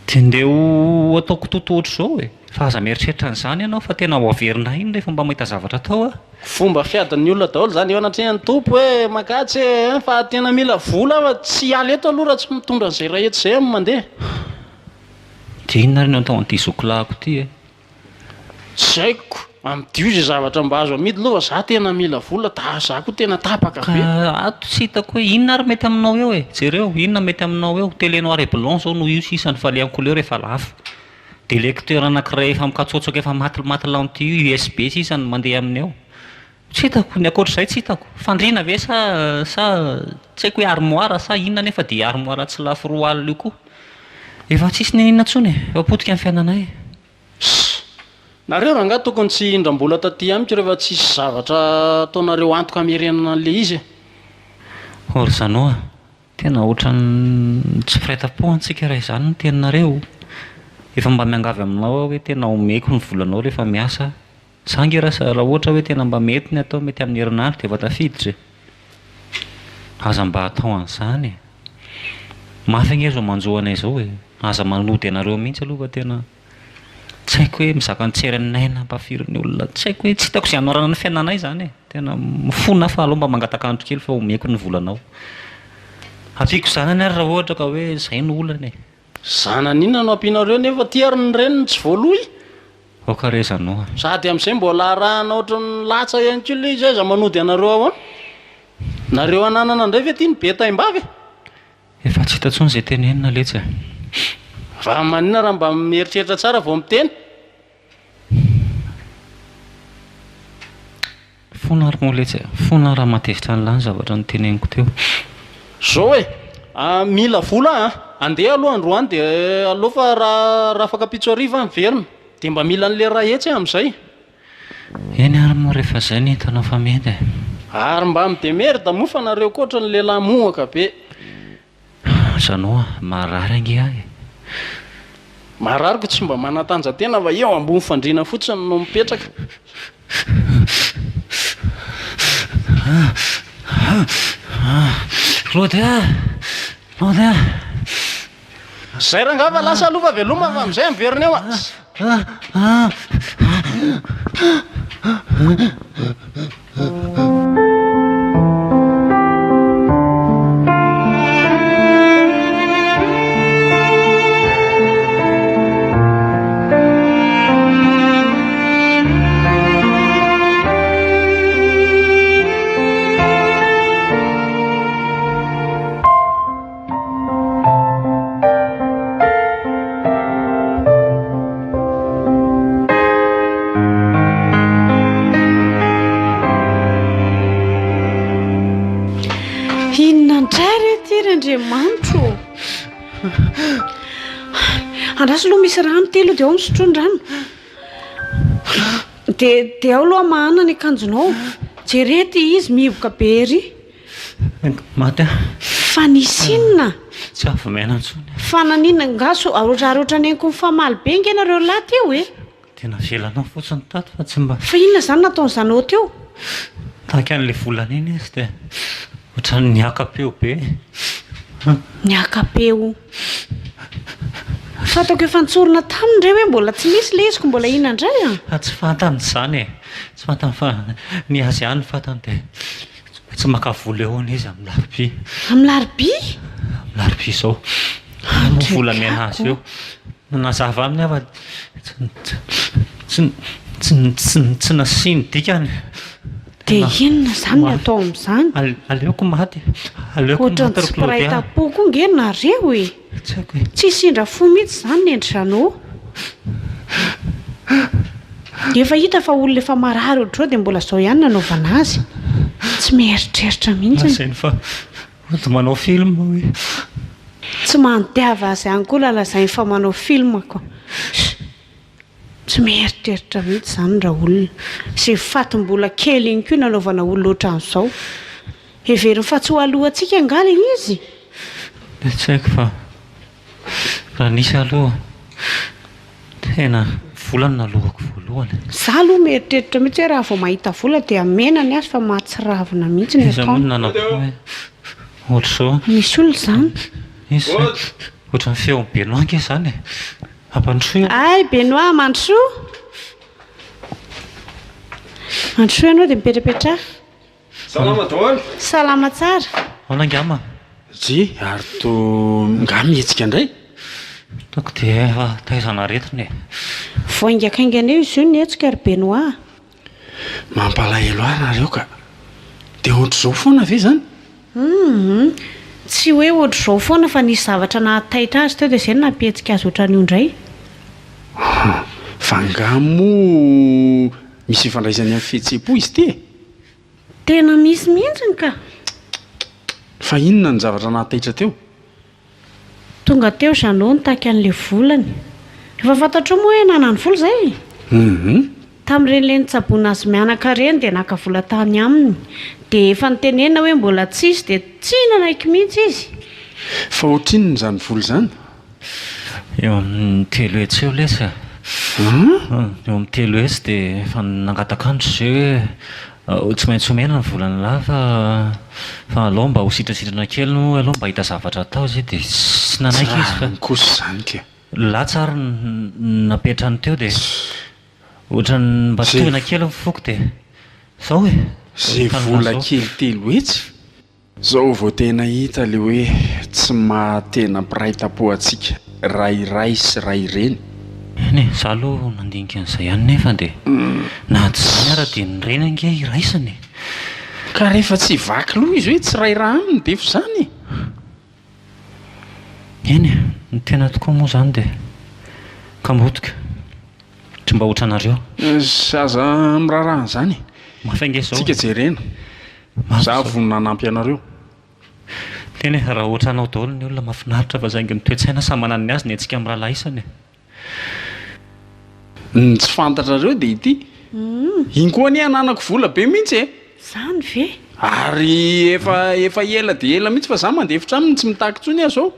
dia ndeha ho ataoko toto ohatr'izao e. Fa aza mieritreritra an'izany ianao fa tena ho averina iny rehefa mba mahita zavatra atao aho. Fomba fiadin'ny olona daholo izany eo anatrehan'ny Tompo hoe mankatsy e, fa tena mila vola aho fa tsy hiala eto aloha raha tsy mitondra an'izay iray hetsy izay aho no mandeha. Dia inona ary no atao an'ity zokilahiko ity e? Tsy haiko, amidio izay zavatra mba azo amidy aloha fa za tena mila vola da za koa tena tapaka be. Ka ato tsy hitako hoe inona ary mety aminao eo e? Jereo, inona mety aminao eo? Télé noir et blanc izao no io sisa ny fa le en couleur efa lafo. Dia lecteur anankiray efa mikatsôtsôka efa matimaty lentille USB sisa no mandeha aminy ao. Tsy hitako, ny ankoatr'izay tsy hitako. Fandriana ve sa sa tsy haiko hoe armoire sa inona nefa dia armoire tsy lafo 20 io koa. Efa tsisy n'inon'inona intsony e, efa potika ny fiainanay. Ss! Nareo rangahy tokony tsy hindram-bola taty amiko rehefa tsisy zavatra ataonareo antoka hamerenana an'ilay izy e. Ô ry Jeannot a! Tena ohatran'ny tsy mpiray tampo antsika raha izany no teninareo. Efa mba miangavy aminao aho hoe tena omeko ny volanao rehefa miasa. Za ange raha raha ohatra hoe tena mba mety ny atao mety amin'ny herinandro dia efa tafiditra e. Aza mba atao an'izany e. Mafy ange izao manjo anay izao e. Aza manody anareo mihitsy aloha fa tena. Tsy haiko hoe mizaka ny tserin'aina ampafirin'ny olona, tsy haiko hoe tsy hitako izay hanoharana ny fiainanay izany e! Tena mifona aho fa aleo mba mangataka andro kely fa omeko ny volanao. Ampiako zanany ary raha ohatra ka hoe izay no olana e! Zanany inona no ampianareo nefa ty ary ny reniny tsy voaloa e! Aoka re Jeannot a! Sady amin'izay mbola arahana ohatran'ny latsa ihany koa ilay izy aiza manody anareo ahoana? Nareo ananana indray ve ty no be taimbava e! Efa tsy hita intsony izay tenenina letsy a! Fa maninona raha mba mieritreritra tsara vao miteny? Fona ary moa letsy a! Fona raha mahatezitra an'lah ny zavatra noteneniko teo. Zao e! Mila vola aho an! Andeha aloha androany dia aleo fa raha afaka ampitso hariva aho miverina. Dia mba mila an'ilay 100 aho amin'izay. Eny ary moa rehefa izay ny hitanao fa mety e! Ary mba mi-demerde moa fa nareo koa ohatran'ny lehilahy mohaka be. Jeannot a, marary ange aho e. Marary ko tsy mba manatanja-tena fa eo ambony fandriana fotsiny no mipetraka. Claude a! Claude a! Zay rangahy fa lasa aloha fa veloma fa amizay miverina eo a! Inona indray re ity ry Andriamanitro ô? Andraso aloha misy rano ity aloha dia ao misotroa ny rano. Dia dia ao aloha hamahana ny akanjonao. Jereo ity izy mihiboka be ery. Maty aho. Fa nisy inona? Tsy avy miaina intsony. Fa naninona? Nga so ary ohatran'ny henoko mifamaly be nge nareo lahy teo e! Dia navelanao fotsiny tato fa tsy mba. Fa inona izany nataon'i Zanao teo? Nitaky an'ilay volana iny izy dia ohatran'ny niaka-peo be. Niaka-peo. Fantako efa nitsorina taminy re hoe mbola tsy misy ilay izy ko mbola inona indray an? Fa tsy fantany izany e! Tsy fantany fa ny azy ihany no fantany dia. Tsy maka vola eo hono izy amin'ny larobia. Amin'ny larobia? Amin'ny larobia izao. Moa vola omena azy eo. Nanazava aminy aho fa tsy tsy tsy tsy nasiany dikany. Dia inona izany no atao amin'izany? Aleoko maty. Aleoko maty Ohatran'ny ry tsy mpiray Claudia. tam-po koa nge nareo e. Tsy haiko e. Tsy sendra fo mihitsy izany ny an-dry Jeannot. Efa hita fa olona efa marary ohatr'izao dia mbola izao ihany no anaovana azy. Tsy mieritreritra mihitsy. Lazainy fa mody manao film hoe. Tsy mandiava azy ihany koa la lazainy fa manao film ko. Tsy mieritreritra mihitsy izany raolona. Izay fatim-bola kely iny koa nanaovana olona ohatran'izao. Heveriny fa tsy ho aloantsika angaha ilay izy? Tsy haiko fa raha nisy aloha tena vola no naloako voalohany. Za aloha mieritreritra mihitsy hoe raha vao mahita vola dia amena ny azy fa mahatsiravina mihitsy ny Iza moa ataony. no nanam-po hoe ohatr'izao? Misy olona izany. Iza? Ohatran'ny feon'i Benoît ange izany e! Ampandrosoy aloha. Hay Benoît, mandrosoa. Mandrosoa ianao dia mipetrapetraha. Salama daholo. Salama tsara. Ahoana angamba? Jy, ary toa nga mihetsika indray? Hitako dia efa taizana aretina e. Vao haingakaingana eo izy io nihetsika ry Benoît a. Mampalahelo ahy nareo ka. Dia ohatr'izao foana ve izany? Humm. Tsy hoe ohatr'izao foana fa nisy zavatra nahataitra azy teo dia izay no nampihetsika azy ohatran'io indray. Hum. Fa angaha moa misy ifandraisany amin'ny fihetseham-po izy ity e? Tena misy mihitsiny ka. Fa inona no zavatra nahataitra teo? Tonga teo Jeannot nitaky an'ilay volany. Efa fantatrao moa hoe nanany vola izay e? Hum. Tamin'ireny ilay nitsaboana azy mianaka ireny dia naka vola tany aminy. Dia efa notenenina hoe mbola tsisy dia tsy nanaiky mihitsy izy. Fa ohatrinona izany vola izany? Eo amin'ny 300 eo lesy a. Hum? Eo amin'ny 300 dia efa nangataka andry zay hoe tsy maintsy omena ny volan'lah fa fa alao mba ho sitrasitrana kely hono aleo mba hahita zavatra atao zay dia tsy nanaiky izy fa. Tsara kosa izany ka. Latsa ary ny napetrany teo dia ohatran'ny mba tohina kely ny foko dia zao e! Ze vola kely 300? Zao vao tena hita le hoe tsy maha tena mpiray tampo antsika ray ray sy ray reny. Eny e, za aloha nandinika an'izay ihany nefa dia na tsy izany ara dia ny reny ange iraisana e! Ka rehefa tsy vaky loha izy hoe tsy ray ra aminy dia efa izany e! Eny e, ny tena tokoa moa izany dia kambotika, tsy mba ohatranareo. Aza miraharaha an'izany e! Mafy ange izao e! Tsika jerena. Mafy Za izao. vonona hanampy anareo. Tena e, raha ohatranao daholo ny olona mahafinaritra fa saingy ny toe-tsaina samy manana ny azy ny antsika mirahalahy isany e. Ny tsy fantatrareo dia ity. Iny koa anie ananako vola be mihitsy e! Zany ve? Ary efa efa ela dia ela mihitsy fa za mandefitra aminy tsy mitaky intsony aho zao.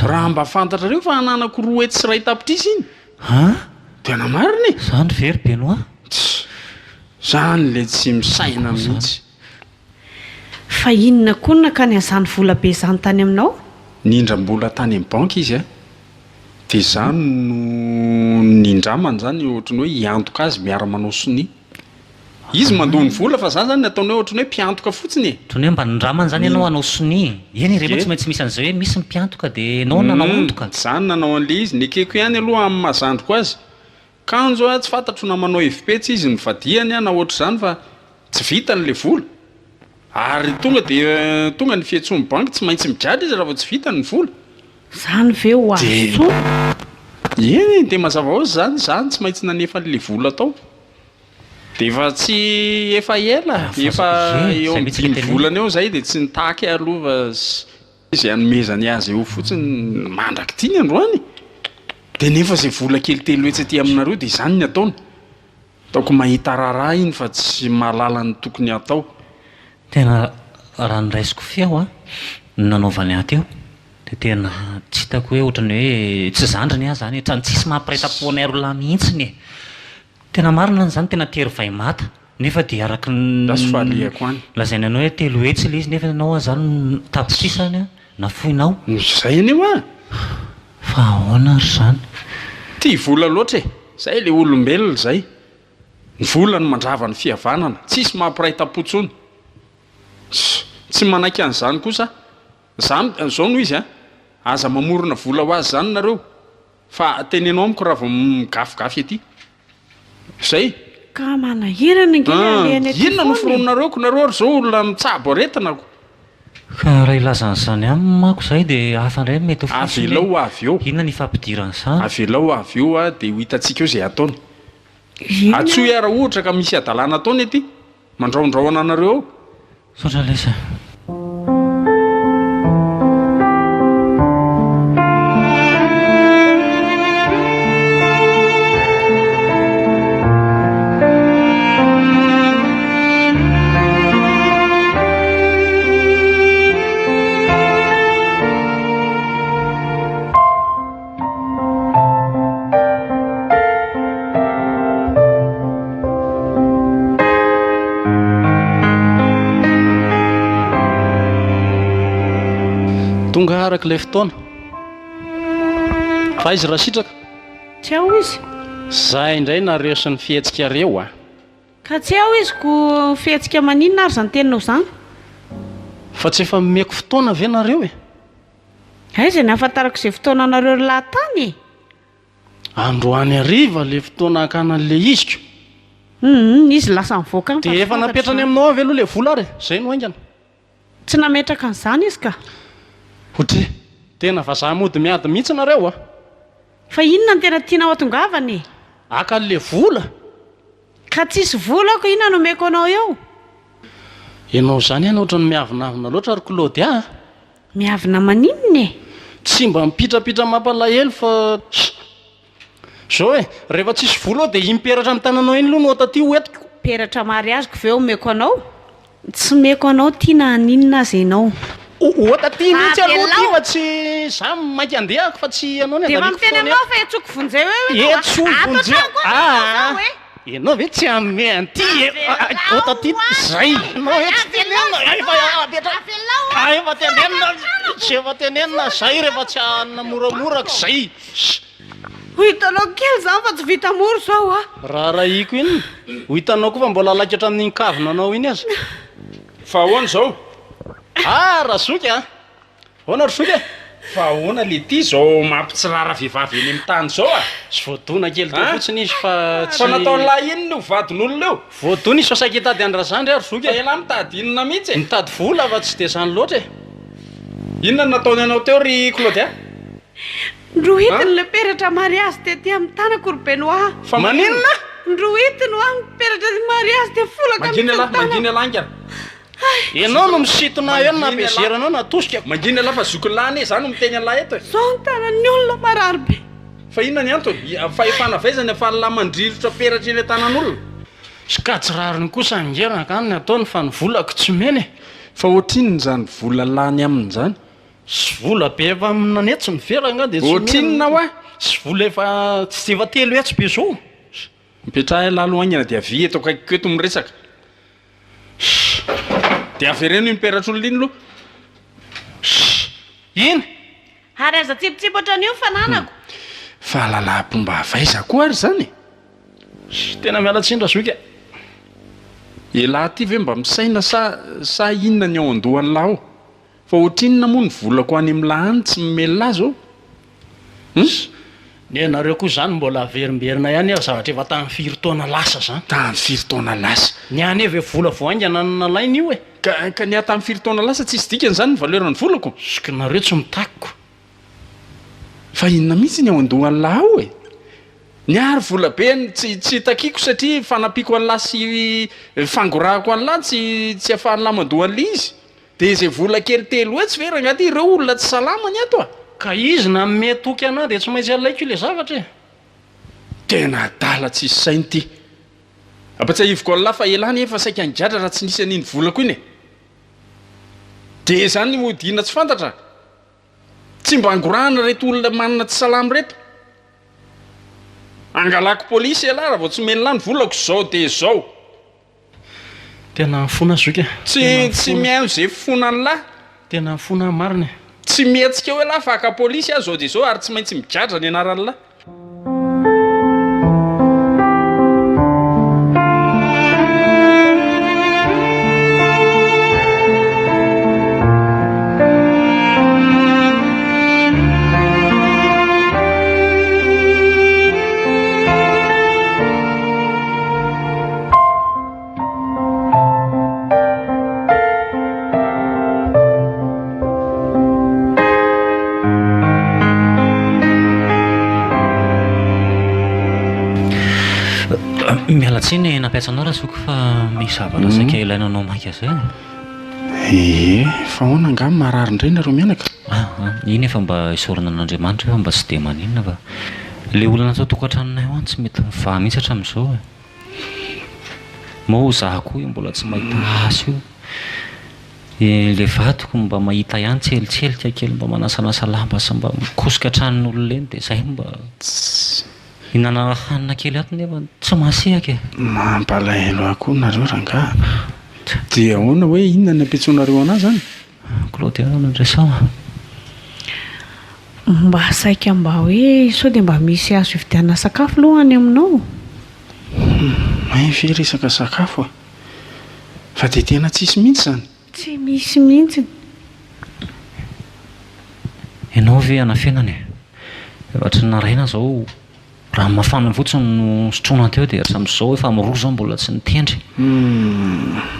Raha mba fantatrareo fa ananako 1 tapitrisa iny. An? Tena marina e! Zany ve ry Benoit? Tss! Zany le tsy misaina mihitsy. Fa inona koa no nakany an'izany vola be izany tany aminao? Nindram-bola tany amin'ny banky izy an! Dia za no nindramany zany ohatran'ny hoe hiantoka azy miara-manao sonia. Izy mandoa ny vola fa za zany ataony hoe ohatran'ny hoe mpiantoka fotsiny e! Ohatran'ny hoe mba nindramany zany ianao hanao sonia. Eny ireny moa tsy maintsy misy an'izay hoe misy ny mpiantoka dia ianao no nanao antoka. Za no nanao an'ilay izy, nekeko ihany aloha amin'ny maha zandriko azy. Kanjo a, tsy fantatro na manao hevi-petsy izy nivadihany na ohatr'izany fa tsy vitany ilay vola. Ary tonga dia tonga ny fiantsoan'ny banky, tsy maintsy migadra izy raha vao tsy vitany ny vola. Izany ve ho azo intsony? Eny e, dia mazava ho azy izany, izaho no tsy maintsy nanefa an'ilay vola tao. Dia efa tsy efa ela, efa eo amin'ny dimy volana eo izay dia tsy nitaky aho aloha fa izay hanomezany azy eo fotsiny mandrak'ity ny androany. Dia nefa izay vola kely 300 aty aminareo dia izany ny ataony. Ataoko mahita raharaha iny fa tsy mahalala ny tokony hatao. Tena raha ny raisiko feo an, ny nanaovany ahy teo dia tena tsy hitako hoe ohatran'ny hoe tsy zandriny aho izany e, ohatran'ny tsisy maha mpiray tampo anay roa lahy mihitsiny e. Tena marina izany tena tery vay mata nefa dia araka ny Lasa falehako any. lazaina anao hoe 300 ilay izy nefa ianao aza zany tapitrisa any nafoinao. Izay anie hoa! Fa ahoana ary izany? Tia vola loatra e! Zay le olombelona zay. Ny vola no mandrava ny fihavanana. Tsisy mampiray tampo tsony. Tsy manaiky an'izany kosa aho. Za, zao no izy an. Aza mamorona vola ho azy zany nareo. Fa teneno amiko raha vao migafigafy ety. Zay. Ka manahirana ange le alehany aty Inona no foana e. foroninareo ko nareo ary zao olona mitsabo aretina ko. Ka raha hilaza an'izany aminy manko izay dia hafa indray ny mety ho fihetsiny Avelao ho avy eo. Inona ny ifampidiran'izany? Avelao ho avy eo a dia ho hitantsika eo izay ataony. Inona? Antsoy aho raha ohatra ka misy hadalana ataony aty. Mandrahondrahona anareo ao. Misaotra lesy a. Tonga araka ilay fotoana. Fa aiza Rasitraka? Tsy ao izy. Zay indray nareo sy ny fihetsikareo a! Ka tsy ao izy ko fihetsika maninona ary zany teninao zany? Fa tsy efa nomeko fotoana ve nareo e? Aiza ny ahafantarako izay fotoana anareo ry lahy tany e? Androany hariva le fotoana hakana an'le iziko. Humm izy lasa nivoaka any fa Dia tsy efa fantatro napetrany izany. aminao avy aloha le vola ary e! Zay no haingana. Tsy nametraka an'izany izy ka. Otri, tena vazaha mody miady mihitsy nareo a! Fa inona no tena tianao hatongavana e? Haka an'le vola! Ka tsisy vola aho ka inona no omeko anao eo? Ianao izany any ohatran'ny miavonavona loatra ry Claudia a! Miavona maninona e? Tsy mba mipitrapitra mampalahelo fa Zao e, rehefa tsisy vola ao dia iny peratra amin'ny tananao iny aloha no taty ho entiko. Peratra mariaziko ve omeko anao? Tsy omeko anao ty na haninona aza ianao. Ho taty mihitsy aloha ty Avelao! fa tsy za maika handeha ako fa tsy ianao ny Dia efa andaniako miteny fotoana aminao eto. fa iantsoko vonjeo eo ianao a! Iantsoy Ato vonjeo! an-tranoko ato ianao Aa! zao e! Ianao ve tsy hanome an'ity e? Avelao Ho taty ato zay! Ianao ve tsy tenenina? Avelao Efa zao! apetraka! Avelao Ah, ato! efa tenenina! Folaka an-tranako! Tsy efa tenenina zay rehefa tsy hanina moramora ko zay! Ho hitanao kely izany fa tsy vita mora izao a! Raharahiko inona? Ho hitanao koa fa mbola laika hatramin'iny kavina anao iny aza. Fa ahoana izao? Ah, Razoky a! Ahoana ry zoky e? Fa ahoana le ty zao mampitsirara vehivavy eny amin'ny tany zao a? Tsy voadona kely teo An? fotsiny izy fa tsy. Fa nataon'lah inona io vadin'olona io? Voadona izy fa saika hitady an-dRazandry aho ry zoky Fa e! elah mitady inona mihitsy e? Mitady vola fa tsy dia zany loatra e! Inona no nataony anao teo ry Claudia? Ndrohitiny le peratra mariazy tety amin'ny tanako ry Benoit. Fa maninona? Ndrohitiny hoa ny peratra mariazy dia folaka Mangina mihitsy ny elah, tanako. mangina elah haingana. Ianao no misintona ahy eo no Mangina elah. nampezera anao natosika. Mangina elah fa zokin'lah anie za no miteny an'lah eto e. Zao ny tanan'ny olona marary be. Fa inona ny antony? Fahefana avy aiza ny afahan'lah mandrirotra peratra eny an-tanan'olona? Ka tsy rariny kosa ange rangahy ny ataony fa ny volako tsy omeny e! Fa ohatrinona izany vola lany aminy izany? Sy vola be efa nanetsy ny vera angaha dia tsy omena. Ohatrinona hoa? Sy vola efa tsy efa 300 be izao. Mipetraha elah aloha haingana dia avia eto akaikiko eto miresaka. Dia avereno iny peratr'olona iny aloha. Iny! Ary aza tsipitsipy ohatran'io ny fananako. Fahalalam-pomba avy aiza koa ary izany e? Tena miala tsiny Razoky a! Elah ty ve mba misaina sa sa inona ny ao an-dohan'lah ao? Fa ohatrinona moa ny volako any amin'lah any tsy mimelona ahy zao? Hum? Ny anareo koa izany mbola averimberina ihany ary zavatra efa tamin'ny firy taona lasa izany. Tamin'ny firy taona lasa. Ny ahy anie ve vola vao haingana no nalaina io e? Ka ka ny ahy tamin'ny firy taona lasa tsisy dikany izany ny valeur ny volako? Zokinareo tsy mitakiko. Fa inona mihitsy ny ao an-dohan'lah ao e? Ny ahy ry vola be no tsy tsy takiako satria fanampiako an'lah sy fangorahako an'lah tsy tsy afahan'lah mandoa an'ilay izy. Dia izay vola kely 300 ve rangahy ty ireo olona tsy salama ny ato a! Ka izy nanome toky anah dia tsy maintsy alaiko ilay zavatra e! Tena adala tsisy saina ity. Ampatsiahiviko an'lah fa elah anie efa saika nigadra raha tsy nisy an'iny volako iny e! Dia izany hodiana tsy fantatra? Tsy mba angorahana ireto olona manana tsy salama ireto. Angalako polisy elah raha vao tsy omen'lah ny volako izao dia izao. Tena mifona zoky a! Tsy tsy mihaino ze fifona an'lah. Tena mifona aho marina e! Tsy mihetsika eo elah fa haka polisy aho zao dia zao ary tsy maintsy migadra ny anaran'lah. Miala tsiny nampiantso anao Razoky fa misy zavatra mhm. saika ilaina anao maika zay. Ie, fa ahoana angaha marary indray nareo mianaka? Ah, ah, iny efa mba isaorana an'Andriamanitra fa mba tsy dia maninona fa le olana tao tokantranonay ao tsy mety mivaha mihitsy hatramin'izao e. Moa za koa io mbola tsy mahita asa io. Le vadiko mba mahita ihany tselitselika kely mba manasanasa lamba sy mba mikosoka tranon'olona eny dia zay mba hihinanana hanina kely ato nefa tsy mahasehaka e. Mampalahelo ahy koa nareo rangaha. Dia ahoana hoe inona ny ampiantsoanareo anah zany? Claudia no resahana. Mba saika mba hoe sao dia mba misy azo ividianana sakafo aloha any aminao? Humm, hay ve resaka sakafo a! Fa dia tena tsisy mihitsy izany? Tsy misy mihitsy. Ianao ve anafenana e? Efa hatry ny naraina izao rano mafana fotsiny no sotroina teo dia hatramin'izao efa amin'ny roa izao mbola tsy nitendry.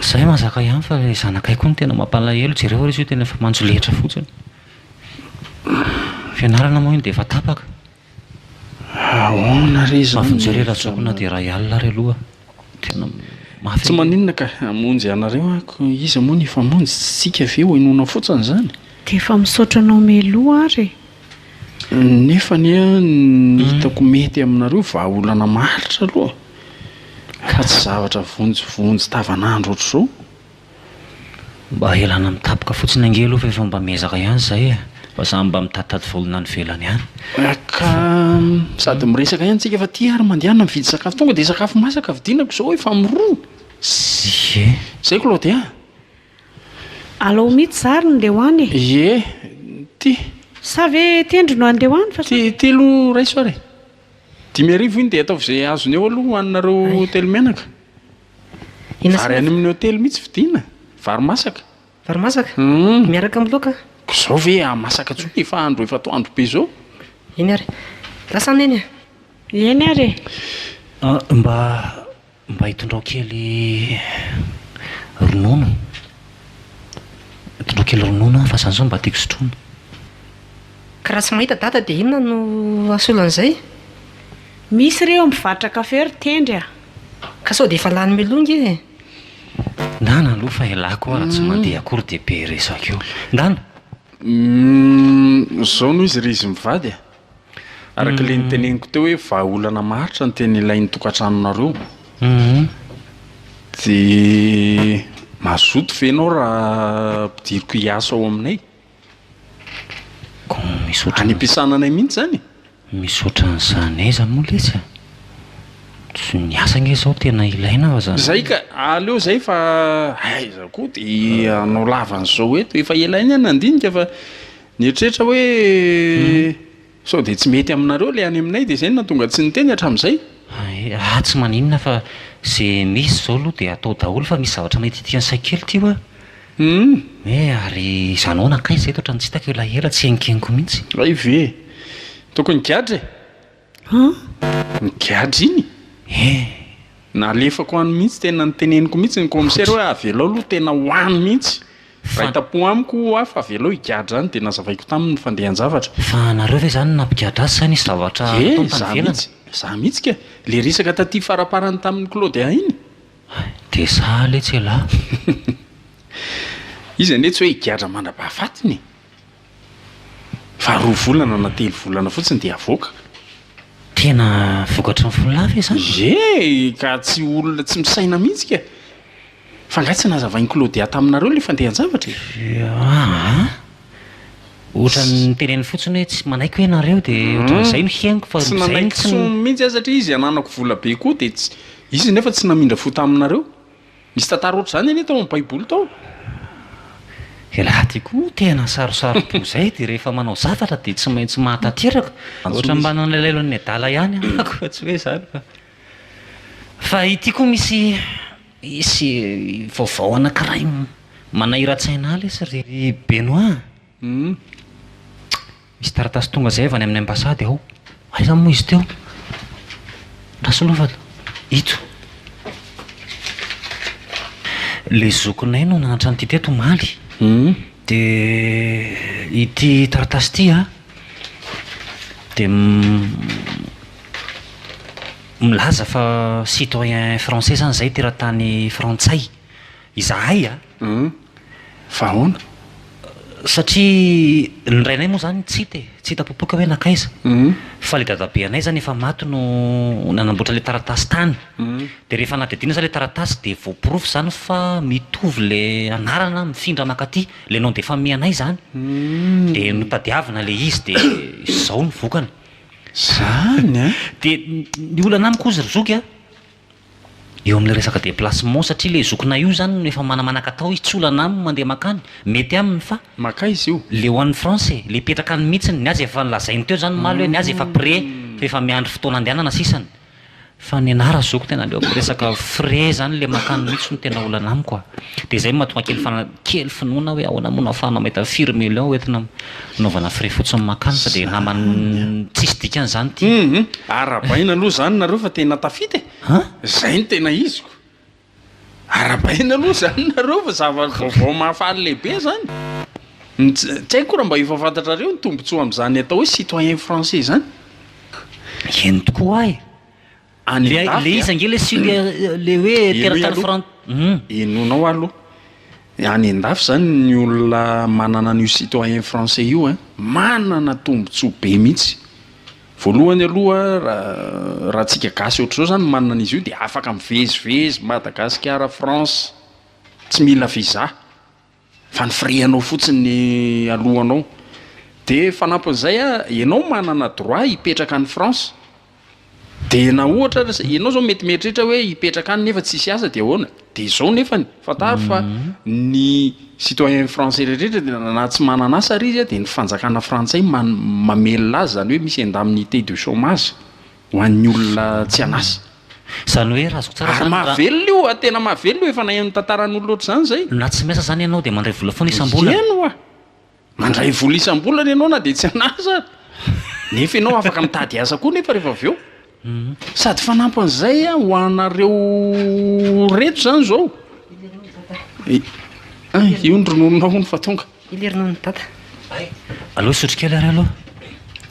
Izahay mahazaka ihany fa ilay zanakay koa no tena mampalahelo, jereo ary izy io tena efa manjoletra fotsiny. Fianarana moa iny dia efa tapaka. Ahoana re izany Mba vonjeo re Rajoky na dia iray alina ary aloha. Tena mafy Tsy anie. maninona ka, hamonjy anareo aho ko iza moa no hifamonjy, tsy tsika ve ho henoina fotsiny izany? Dia efa misaotra anao mialoha ary e. Nefa anie ny hitako mety aminareo vahaolana maharitra aloha fa tsy zavatra vonjivonjy tavanandro ohatr'izao. Mba ialana amin'ny tapoka fotsiny ange aloha fa efa mba miezaka ihany izahay e! Fa za mba mitaditady volana any ivelany any. Ka sady miresaka ihany tsika fa ty ary mandehana mividy sakafo tonga dia sakafo masaka vidinako izao efa miroa. Ie. Zay Claudia a! Alao mihitsy za ary ndeha ho any e! Ie, ty. Sa ve tendry no handeha ho any fa sao. Ty, ty aloha raiso ary e! 5000 iny dia ataovy izay azony eo aloha hohaninareo telo mianaka. Vary any amin'ny hotely mihitsy vidiana, vary masaka. Vary masaka? Miaraka amin'ny laoka? Ko zao ve hahamasaka intsony efa andro efa atoandro be zao? Eny ary. Lasa neny a! Eny ary e! Mba mba itondrao kely ronono. Itondrao kely ronono aho fa zany zao mba tiako sotroina. Ka raha tsy mahita dada dia inona no hasolo an'izay? Misy re eo mpivarotra kafe ry Tendry a! Ka sao dia efa lany mialoha nge e! Ndana aloha fa elah koa raha tsy mandeha akory dia be resaka eo. Ndana! Humm, zao no izy ry izy mivady a! Araka ilay noteneniko teo hoe vahaolana maharitra no tena ilain'ny tokantranonareo. Dia mazoto ve ianao raha ampidiriko hiasa ao aminay? Misaotra. Any am-piasana anay mihitsy izany e? Misaotra an'izany aiza moa letsy a! Tsy ny asa ange izao tena ilaina fa zany. Zay ka, aleo zay fa aiza koa dia hanao lava an'izao eto, efa ela ihany aho nandinika fa nieritreritra hoe sao dia tsy mety aminareo ilay any aminay dia izay no nahatonga tsy niteny hatramin'izay. Hay, ah tsy maninona fa ze misy izao aloha dia atao daholo fa misy zavatra manitikitika ny saiko kely ity hoa. Humm. Hoe ary izany ahoana kay izay ohatran'ny tsy hitako elaela tsy henonkenoko mihitsy. Hay ve e! Tokony higadra e! An? Migadra iny? Eh! Nalefako any mihitsy, tena noteneniko mihitsy ny commissaire hoe avelao aloha tena ho any mihitsy. Iray tampo amiko ho'a fa avelao higadra any dia nazavaiko taminy ny fandehan-javatra. Fa nareo ve izany nampigadra azy sa nisy zavatra Eh, nataony tany za ivelany? mihitsy, za mihitsy ka! Le resaka taty faraparany tamin'i Claudia iny. Dia za letsy elah. Izy anie tsy hoe higadra mandra-pahafatiny e! Fa roa volana na telo volana fotsiny dia avoaka. Tena vokatry ny fo lahy ve izany? Ie, ka tsy olona tsy misaina mihitsy ka. Fa angaha tsy nazavain'i Claudia taminareo ilay fandehan-javatra e? Aa. Ohatran'ny niteneniny fotsiny hoe tsy manaiky hoe nareo dia ohatran'izay no henoko fa Tsy izay no nanaiky tsy. tsony mihitsy aho satria izy ananako vola be koa dia tsy, izy nefa tsy namindra fo taminareo. Misy tantara ohatr'izany anie tao amin'ny baiboly tao. Elah ty koa moa tena sarosaro-po zay de rehefa manao zavatra de tsy maintsy mahatanteraka. Ohatran'ny mba nalaelo an'i adala ihany aho fa tsy hoe zany fa. Fa ity koa misy misy vaovao anankiray manahiran-tsaina ahy lesy ry Benoit a. Humm. Misy taratasy tonga zay avy any amin'ny ambassade ao. Aiza moa izy teo? Andraso aloha fa ito. Le zokinay no nanatra an'ity teto omaly. Humm. De ity taratasy ity an, de milaza fa citoyen français zany zay, teratany frantsay. Izahay a! Humm. Fa ahoana? Satria ny rainay moa izany tsy hita e, tsy hita popoka hoe nankaiza. Fa ilay dadabeanay izany efa maty no nanamboatra ilay taratasy tany. Dia rehefa nanadihadiana izany ilay taratasy dia voaporofo izany fa mitovy ilay anarana mifindra mankaty, ilay nom de famille anay izany. Dia notadiavina ilay izy dia izao ny vokany. Izany an! Dia ny olana amiko hozy ry zoky a! Eo amin'ilay resaka déplacement satria ilay zokinay io izany no efa manamanaka atao izy, tsy olana aminy mandeha makany, mety aminy fa. Makaiza io? Le ho any France e, le hipetraka any mihitsiny, ny azy efa nolazainy teo izany omaly hoe ny azy efa prêt fa efa miandry fotoana andehanana sisany. Fa ny anah razoky tena aleoko resaka frais izany le makany mihitsy no tena olana amiko a. Dia izay no mahatonga kely fana- kely finoana hoe ahoana moa no ahafahana mahita firy millions hoentina Anaovana frais fotsiny makany fa dia naman'ny tsisy dikany izany ity. Hum arahabaina aloha izany nareo fa tena tafita e! Zay no tena iziko. Arahabaina aloha izany nareo fa zava-baovao mahafaly lehibe izany. Ny tsy tsy haiko raha mba efa fantatrareo ny tombotsoa amin'izany atao hoe citoyen français izany. Eny tokoa e! Any Le an-dafy le a. izy ange le si le le hoe Henoy teratany aloha. fran hum. Henonao aloha. Any an-dafy izany ny olona manana an'io citoyen français io a, manana tombontsoa be mihitsy. Voalohany aloha raha raha antsika gasy ohatr'izao izany manana an'izy io dia afaka mivezivezy Madagasikara France, tsy mila visa. Fa ny frais-nao fotsiny ny alohanao. Dia fanampin'izay a, ianao manana droit hipetraka any France. Dia na ohatra ary ianao izao mety mieritreritra hoe hipetraka any nefa tsisy asa dia ahoana? Dia izao nefany, fantaro fa ny citoyen français rehetra dia na tsy manana asa ary izy a, dia ny fanjakana frantsay man- mamelona azy, izany hoe misy indemnité de chômage ho an'ny olona tsy an'asa. Izany hoe raha azoko tsara Ary izany raha. mahavelona io a, tena mahavelona io, efa naheno tantaran'olona ohatr'izany izay. Na tsy miasa izany ianao dia mandray vola foana isam-bolana. Eny oa! Mandray vola isam-bolana ianao na dia tsy an'asa ary. Nefa ianao afaka mitady asa koa nefa rehefa avy eo. Sady fanampin'izay a, ho anareo reto izany izao. Io ny ronononao hono fa tonga. Ilay rononon'i dada. Aleo hisotro kely ary aloha.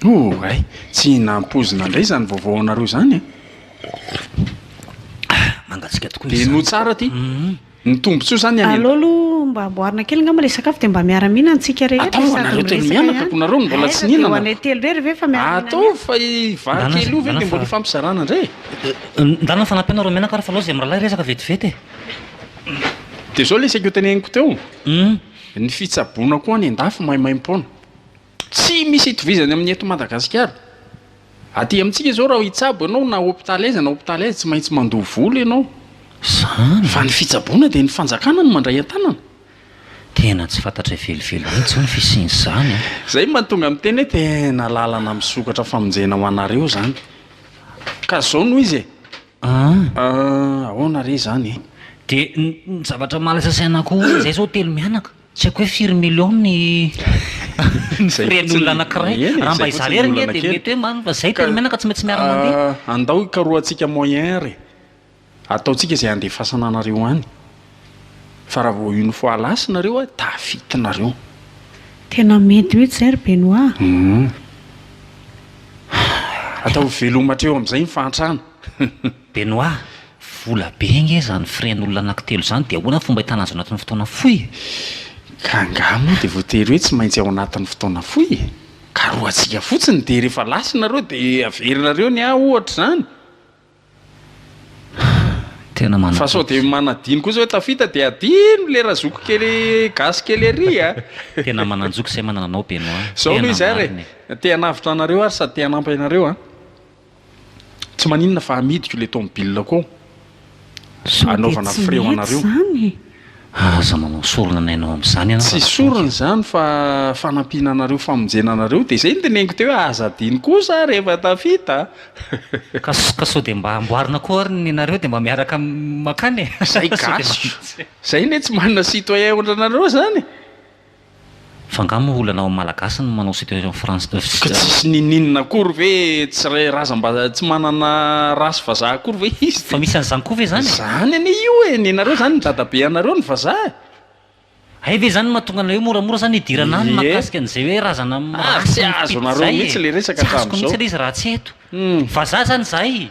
Oh hay, tsy nampoizina indray izany vaovao anareo izany e. Mangatsiaka tokoa Dia izy henoy izany. tsara ity. Ny tombontsoa izany any. Aleo aloha. mba amboarina kely angamba ilay sakafo dia mba miara-mihinana isika rehetra Ataovy sady anareo telo miresaka mianaka ihany. ko nareo no mbola tsy Aiza dia ho nihinana. anay telo irery ve fa miara-mihinana Ataovy ihany. fa i vary Ndana kely io ve ndana dia fa mbola ifampizarana indray e. Ndana fanampy anareo mianaka ary fa aleo izay mirahalahy resaka vetivety e. Dia izao ilay saika hoteneniko teo, ny fitsaboana koa any an-dafy maimaim-poana. Tsy misy itovizany amin'ny eto Madagasikara. Aty amintsika izao raha hitsabo ianao na hopitaly aiza na hopitaly aiza tsy maintsy mandoa vola ianao. Izany? Fa ny fitsaboana dia ny fanjakana no mandray an-tanana. Tena tsy fantatray velively mihitsy izao ny fisian'izany an! Izay no mahatonga miteny hoe tena lalana misokatra famonjena ho anareo izany. Ka izao no izy e! Ah! Ahoana re izany e? Dia ny zavatra mahalasa saina koa hoe izay izao telo mianaka, tsy haiko hoe firy millions ny ny frais n'olona anankiray. Raha mba izaho irery ange dia mety hoe marina fa izay telo mianaka tsy maintsy miara-mandeha. Andao hikarohantsika moyen re. Ataontsika izay handefasana anareo any. Fa raha vao une fois lasa nareo a, tafitinareo. Tena mety mihitsy izay ry Benoit a. Ataovy veloma hatreo amin'izay ny fahantrana. Benoit, vola be ange izany frais-n'olona anankitelo izany dia ahoana ny fomba ahitana azy ao anatin'ny fotoana fohy e? Ka angaha moa dia voatery hoe tsy maintsy ao anatin'ny fotoana fohy e? Karohantsika fotsiny dia rehefa lasa nareo dia averinareo ny ahy ohatra izany. Tena Fa sao dia manadino. manadino kosa hoe tafita dia adino le razoky kely gasy kely ery a! Tena manan-joky izay manana anao Benoit. Zao aloha Tena izy ary marina e! e. Te hanavotra anareo ary sady te hanampy anareo an! Tsy maninona fa amidiko le tomobile-ko ao Sao dia hanaovana tsy frais ho mety anareo. izany e! Aza manao sorona ny ainao amin'izany ianao Tsy Rakatonga. sorona izany fa fanampiana anareo, famonjena anareo, dia izay no teneniko teo hoe aza adino kosa rehefa tafita a! Ka ka sao dia mba amboarina koa ary ny anareo dia mba miaraka makany e! Zay Sao dia gasy, mba. zay anie tsy manana citoyen ohatranareo zany e! Fa angaha moa olana ao amin'ny Malagasy ny manao situation France Ka tsisy ninininona akory ve tsy ray razam-bazaha tsy manana race vazaha akory ve izy Fa misy an'izany koa ve izany e? Zany anie io e, nenareo zany ny dadabe anareo ny vazaha e. Hay ve zany no mahatonga an'ilay hoe moramora zany hidirana any Ie. mahakasika an'izay hoe razana Ah, race tsy mipita azonareo izay e. mihitsy le resaka Tsy azoko hatramin'izao. mihitsy ilay izy raha tsy eto. Vazaha zany izahay.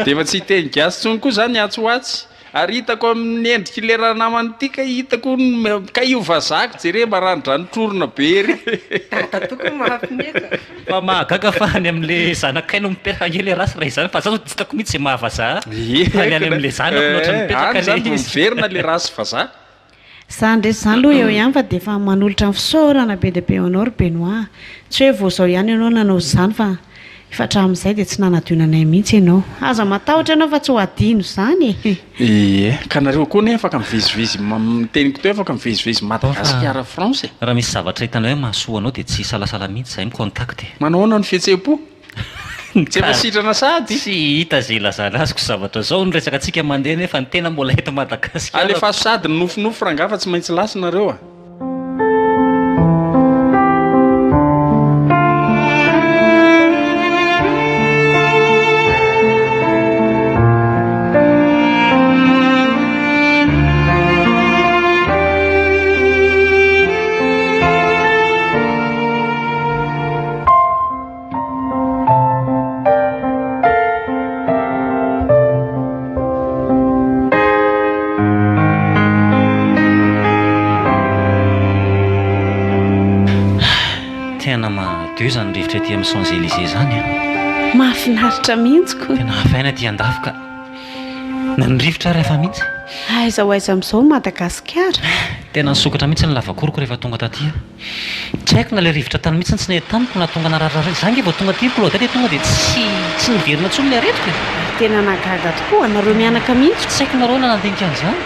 Dia efa tsy hiteny gasy intsony koa zany atsy ho atsy. Ary hitako amin'ny endrik'ilay ranamana ity kay hitako hono kay io vazaha ko jereo maranidranotro-orona be ery. Dada tokony mahafineka. Fa mahagaga fa any amin'le zanakay no mipetraka ange le race raha izany fa za zao tsy hitako mihitsy izay maha vazaha Ie fa ny any amin'le zanako no ohatran'ny eh, mipetraka any le zany vao izy. miverina le race vazaha. Zany rehetra izany aloha eo ihany fa dia efa manolotra ny fisaorana be dia be ho anao ry Benoit a! Tsy hoe vao izao ihany ianao nanao izany fa efa hatramin'izay dia tsy nanadino anay mihitsy ianao. Aza matahotra ianao fa tsy ho adino izany e! Ie, ka nareo koa anie afaka mivezivezy, ny teniko teo afaka mivezivezy Madagasikara France e! Raha misy zavatra hitanao hoe mahasoa anao dia tsy hisalasala mihitsy izahay mi-contact e! Manao ahoana ny fihetseham-po? Tsy efa sitrana sahady? Tsy hita izay ilazana azy ko zavatra zao ny resaka tsika mandeha nefa ny tena mbola eto Madagasikara. Alefaso sahady ny nofinofy rangaha fa tsy maintsy lasa nareo a! Tena madio izany rivotra ety amin'ny Champs Elysées izany an! Mahafinaritra mihitsy ko! Tena hafa aina aty andafy ka! Na ny rivotra ary hafa mihitsy. Aiza ho aiza amin'izao Madagasikara? Tena nisokatra mihitsy ny lavakoriko rehefa tonga taty aho. Tsy haiko na ilay rivotra tany mihitsy no tsy nety tamiko na tonga nararirary. Za nge vao tonga aty ry Claudette dia tonga dia tsy tsy niverina intsony ny aretiko e. Ary tena nahagaga tokoa anareo mianaka mihitsy. Tsy haiko nareo na nandinika an'izany.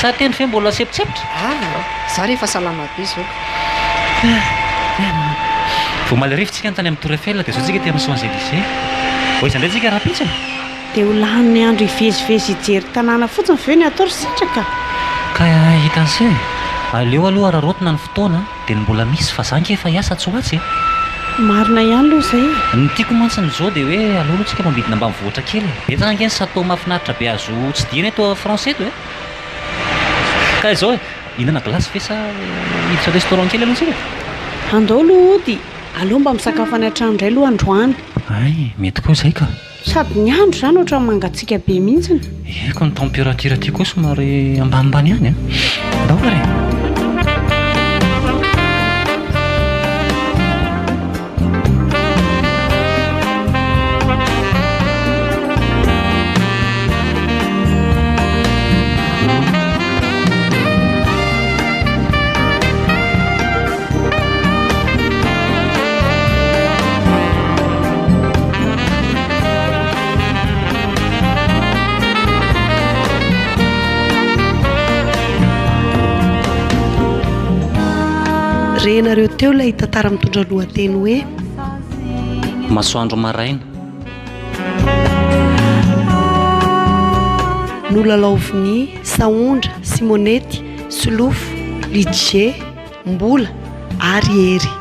Sa teny ve mbola sepotsepotra? Aa, za rehefa salama be zao ka. Vao omaly hariva tsika no tany amin'ny Tour Eiffel dia zao tsika aty amin'ny Champs Elysées. Ho aiza indray tsika rahampitso e? Dia ho lany andro hivezivezy hijery tanàna fotsiny ve ny atao ry Sitraka? Ka hitan'i se e! Aleo aloha araraotina ny fotoana dia ny mbola misy fa za nge efa hiasa atsy ho atsy e! Marina ihany aloha izay e! Ny tiako mantsy ny zao dia hoe aleo aloha tsika mba midina ambanivohitra kely e! Betsaka ange ny chateau mahafinaritra be azo tsidihina eto France eto e! Ka izao e! Hihinana glace ve sa hiditra restaurant kely aloha tsika? Andao aloha hody! Aleo mba misakafo any an-trano indray aloha androany. Hay, mety koa izay ka! Sady ny andro izany ohatran'ny mangatsiaka be mihitsiny. Eko ny température aty koa somary ambanimbany ihany an. Ndao ary e. Renareo teo ilay tantara mitondra lohateny hoe Masoandro maraina. Nolalaovin'i Sahondra, Simonety, Solofo, Lidje, Mbola ary Hery.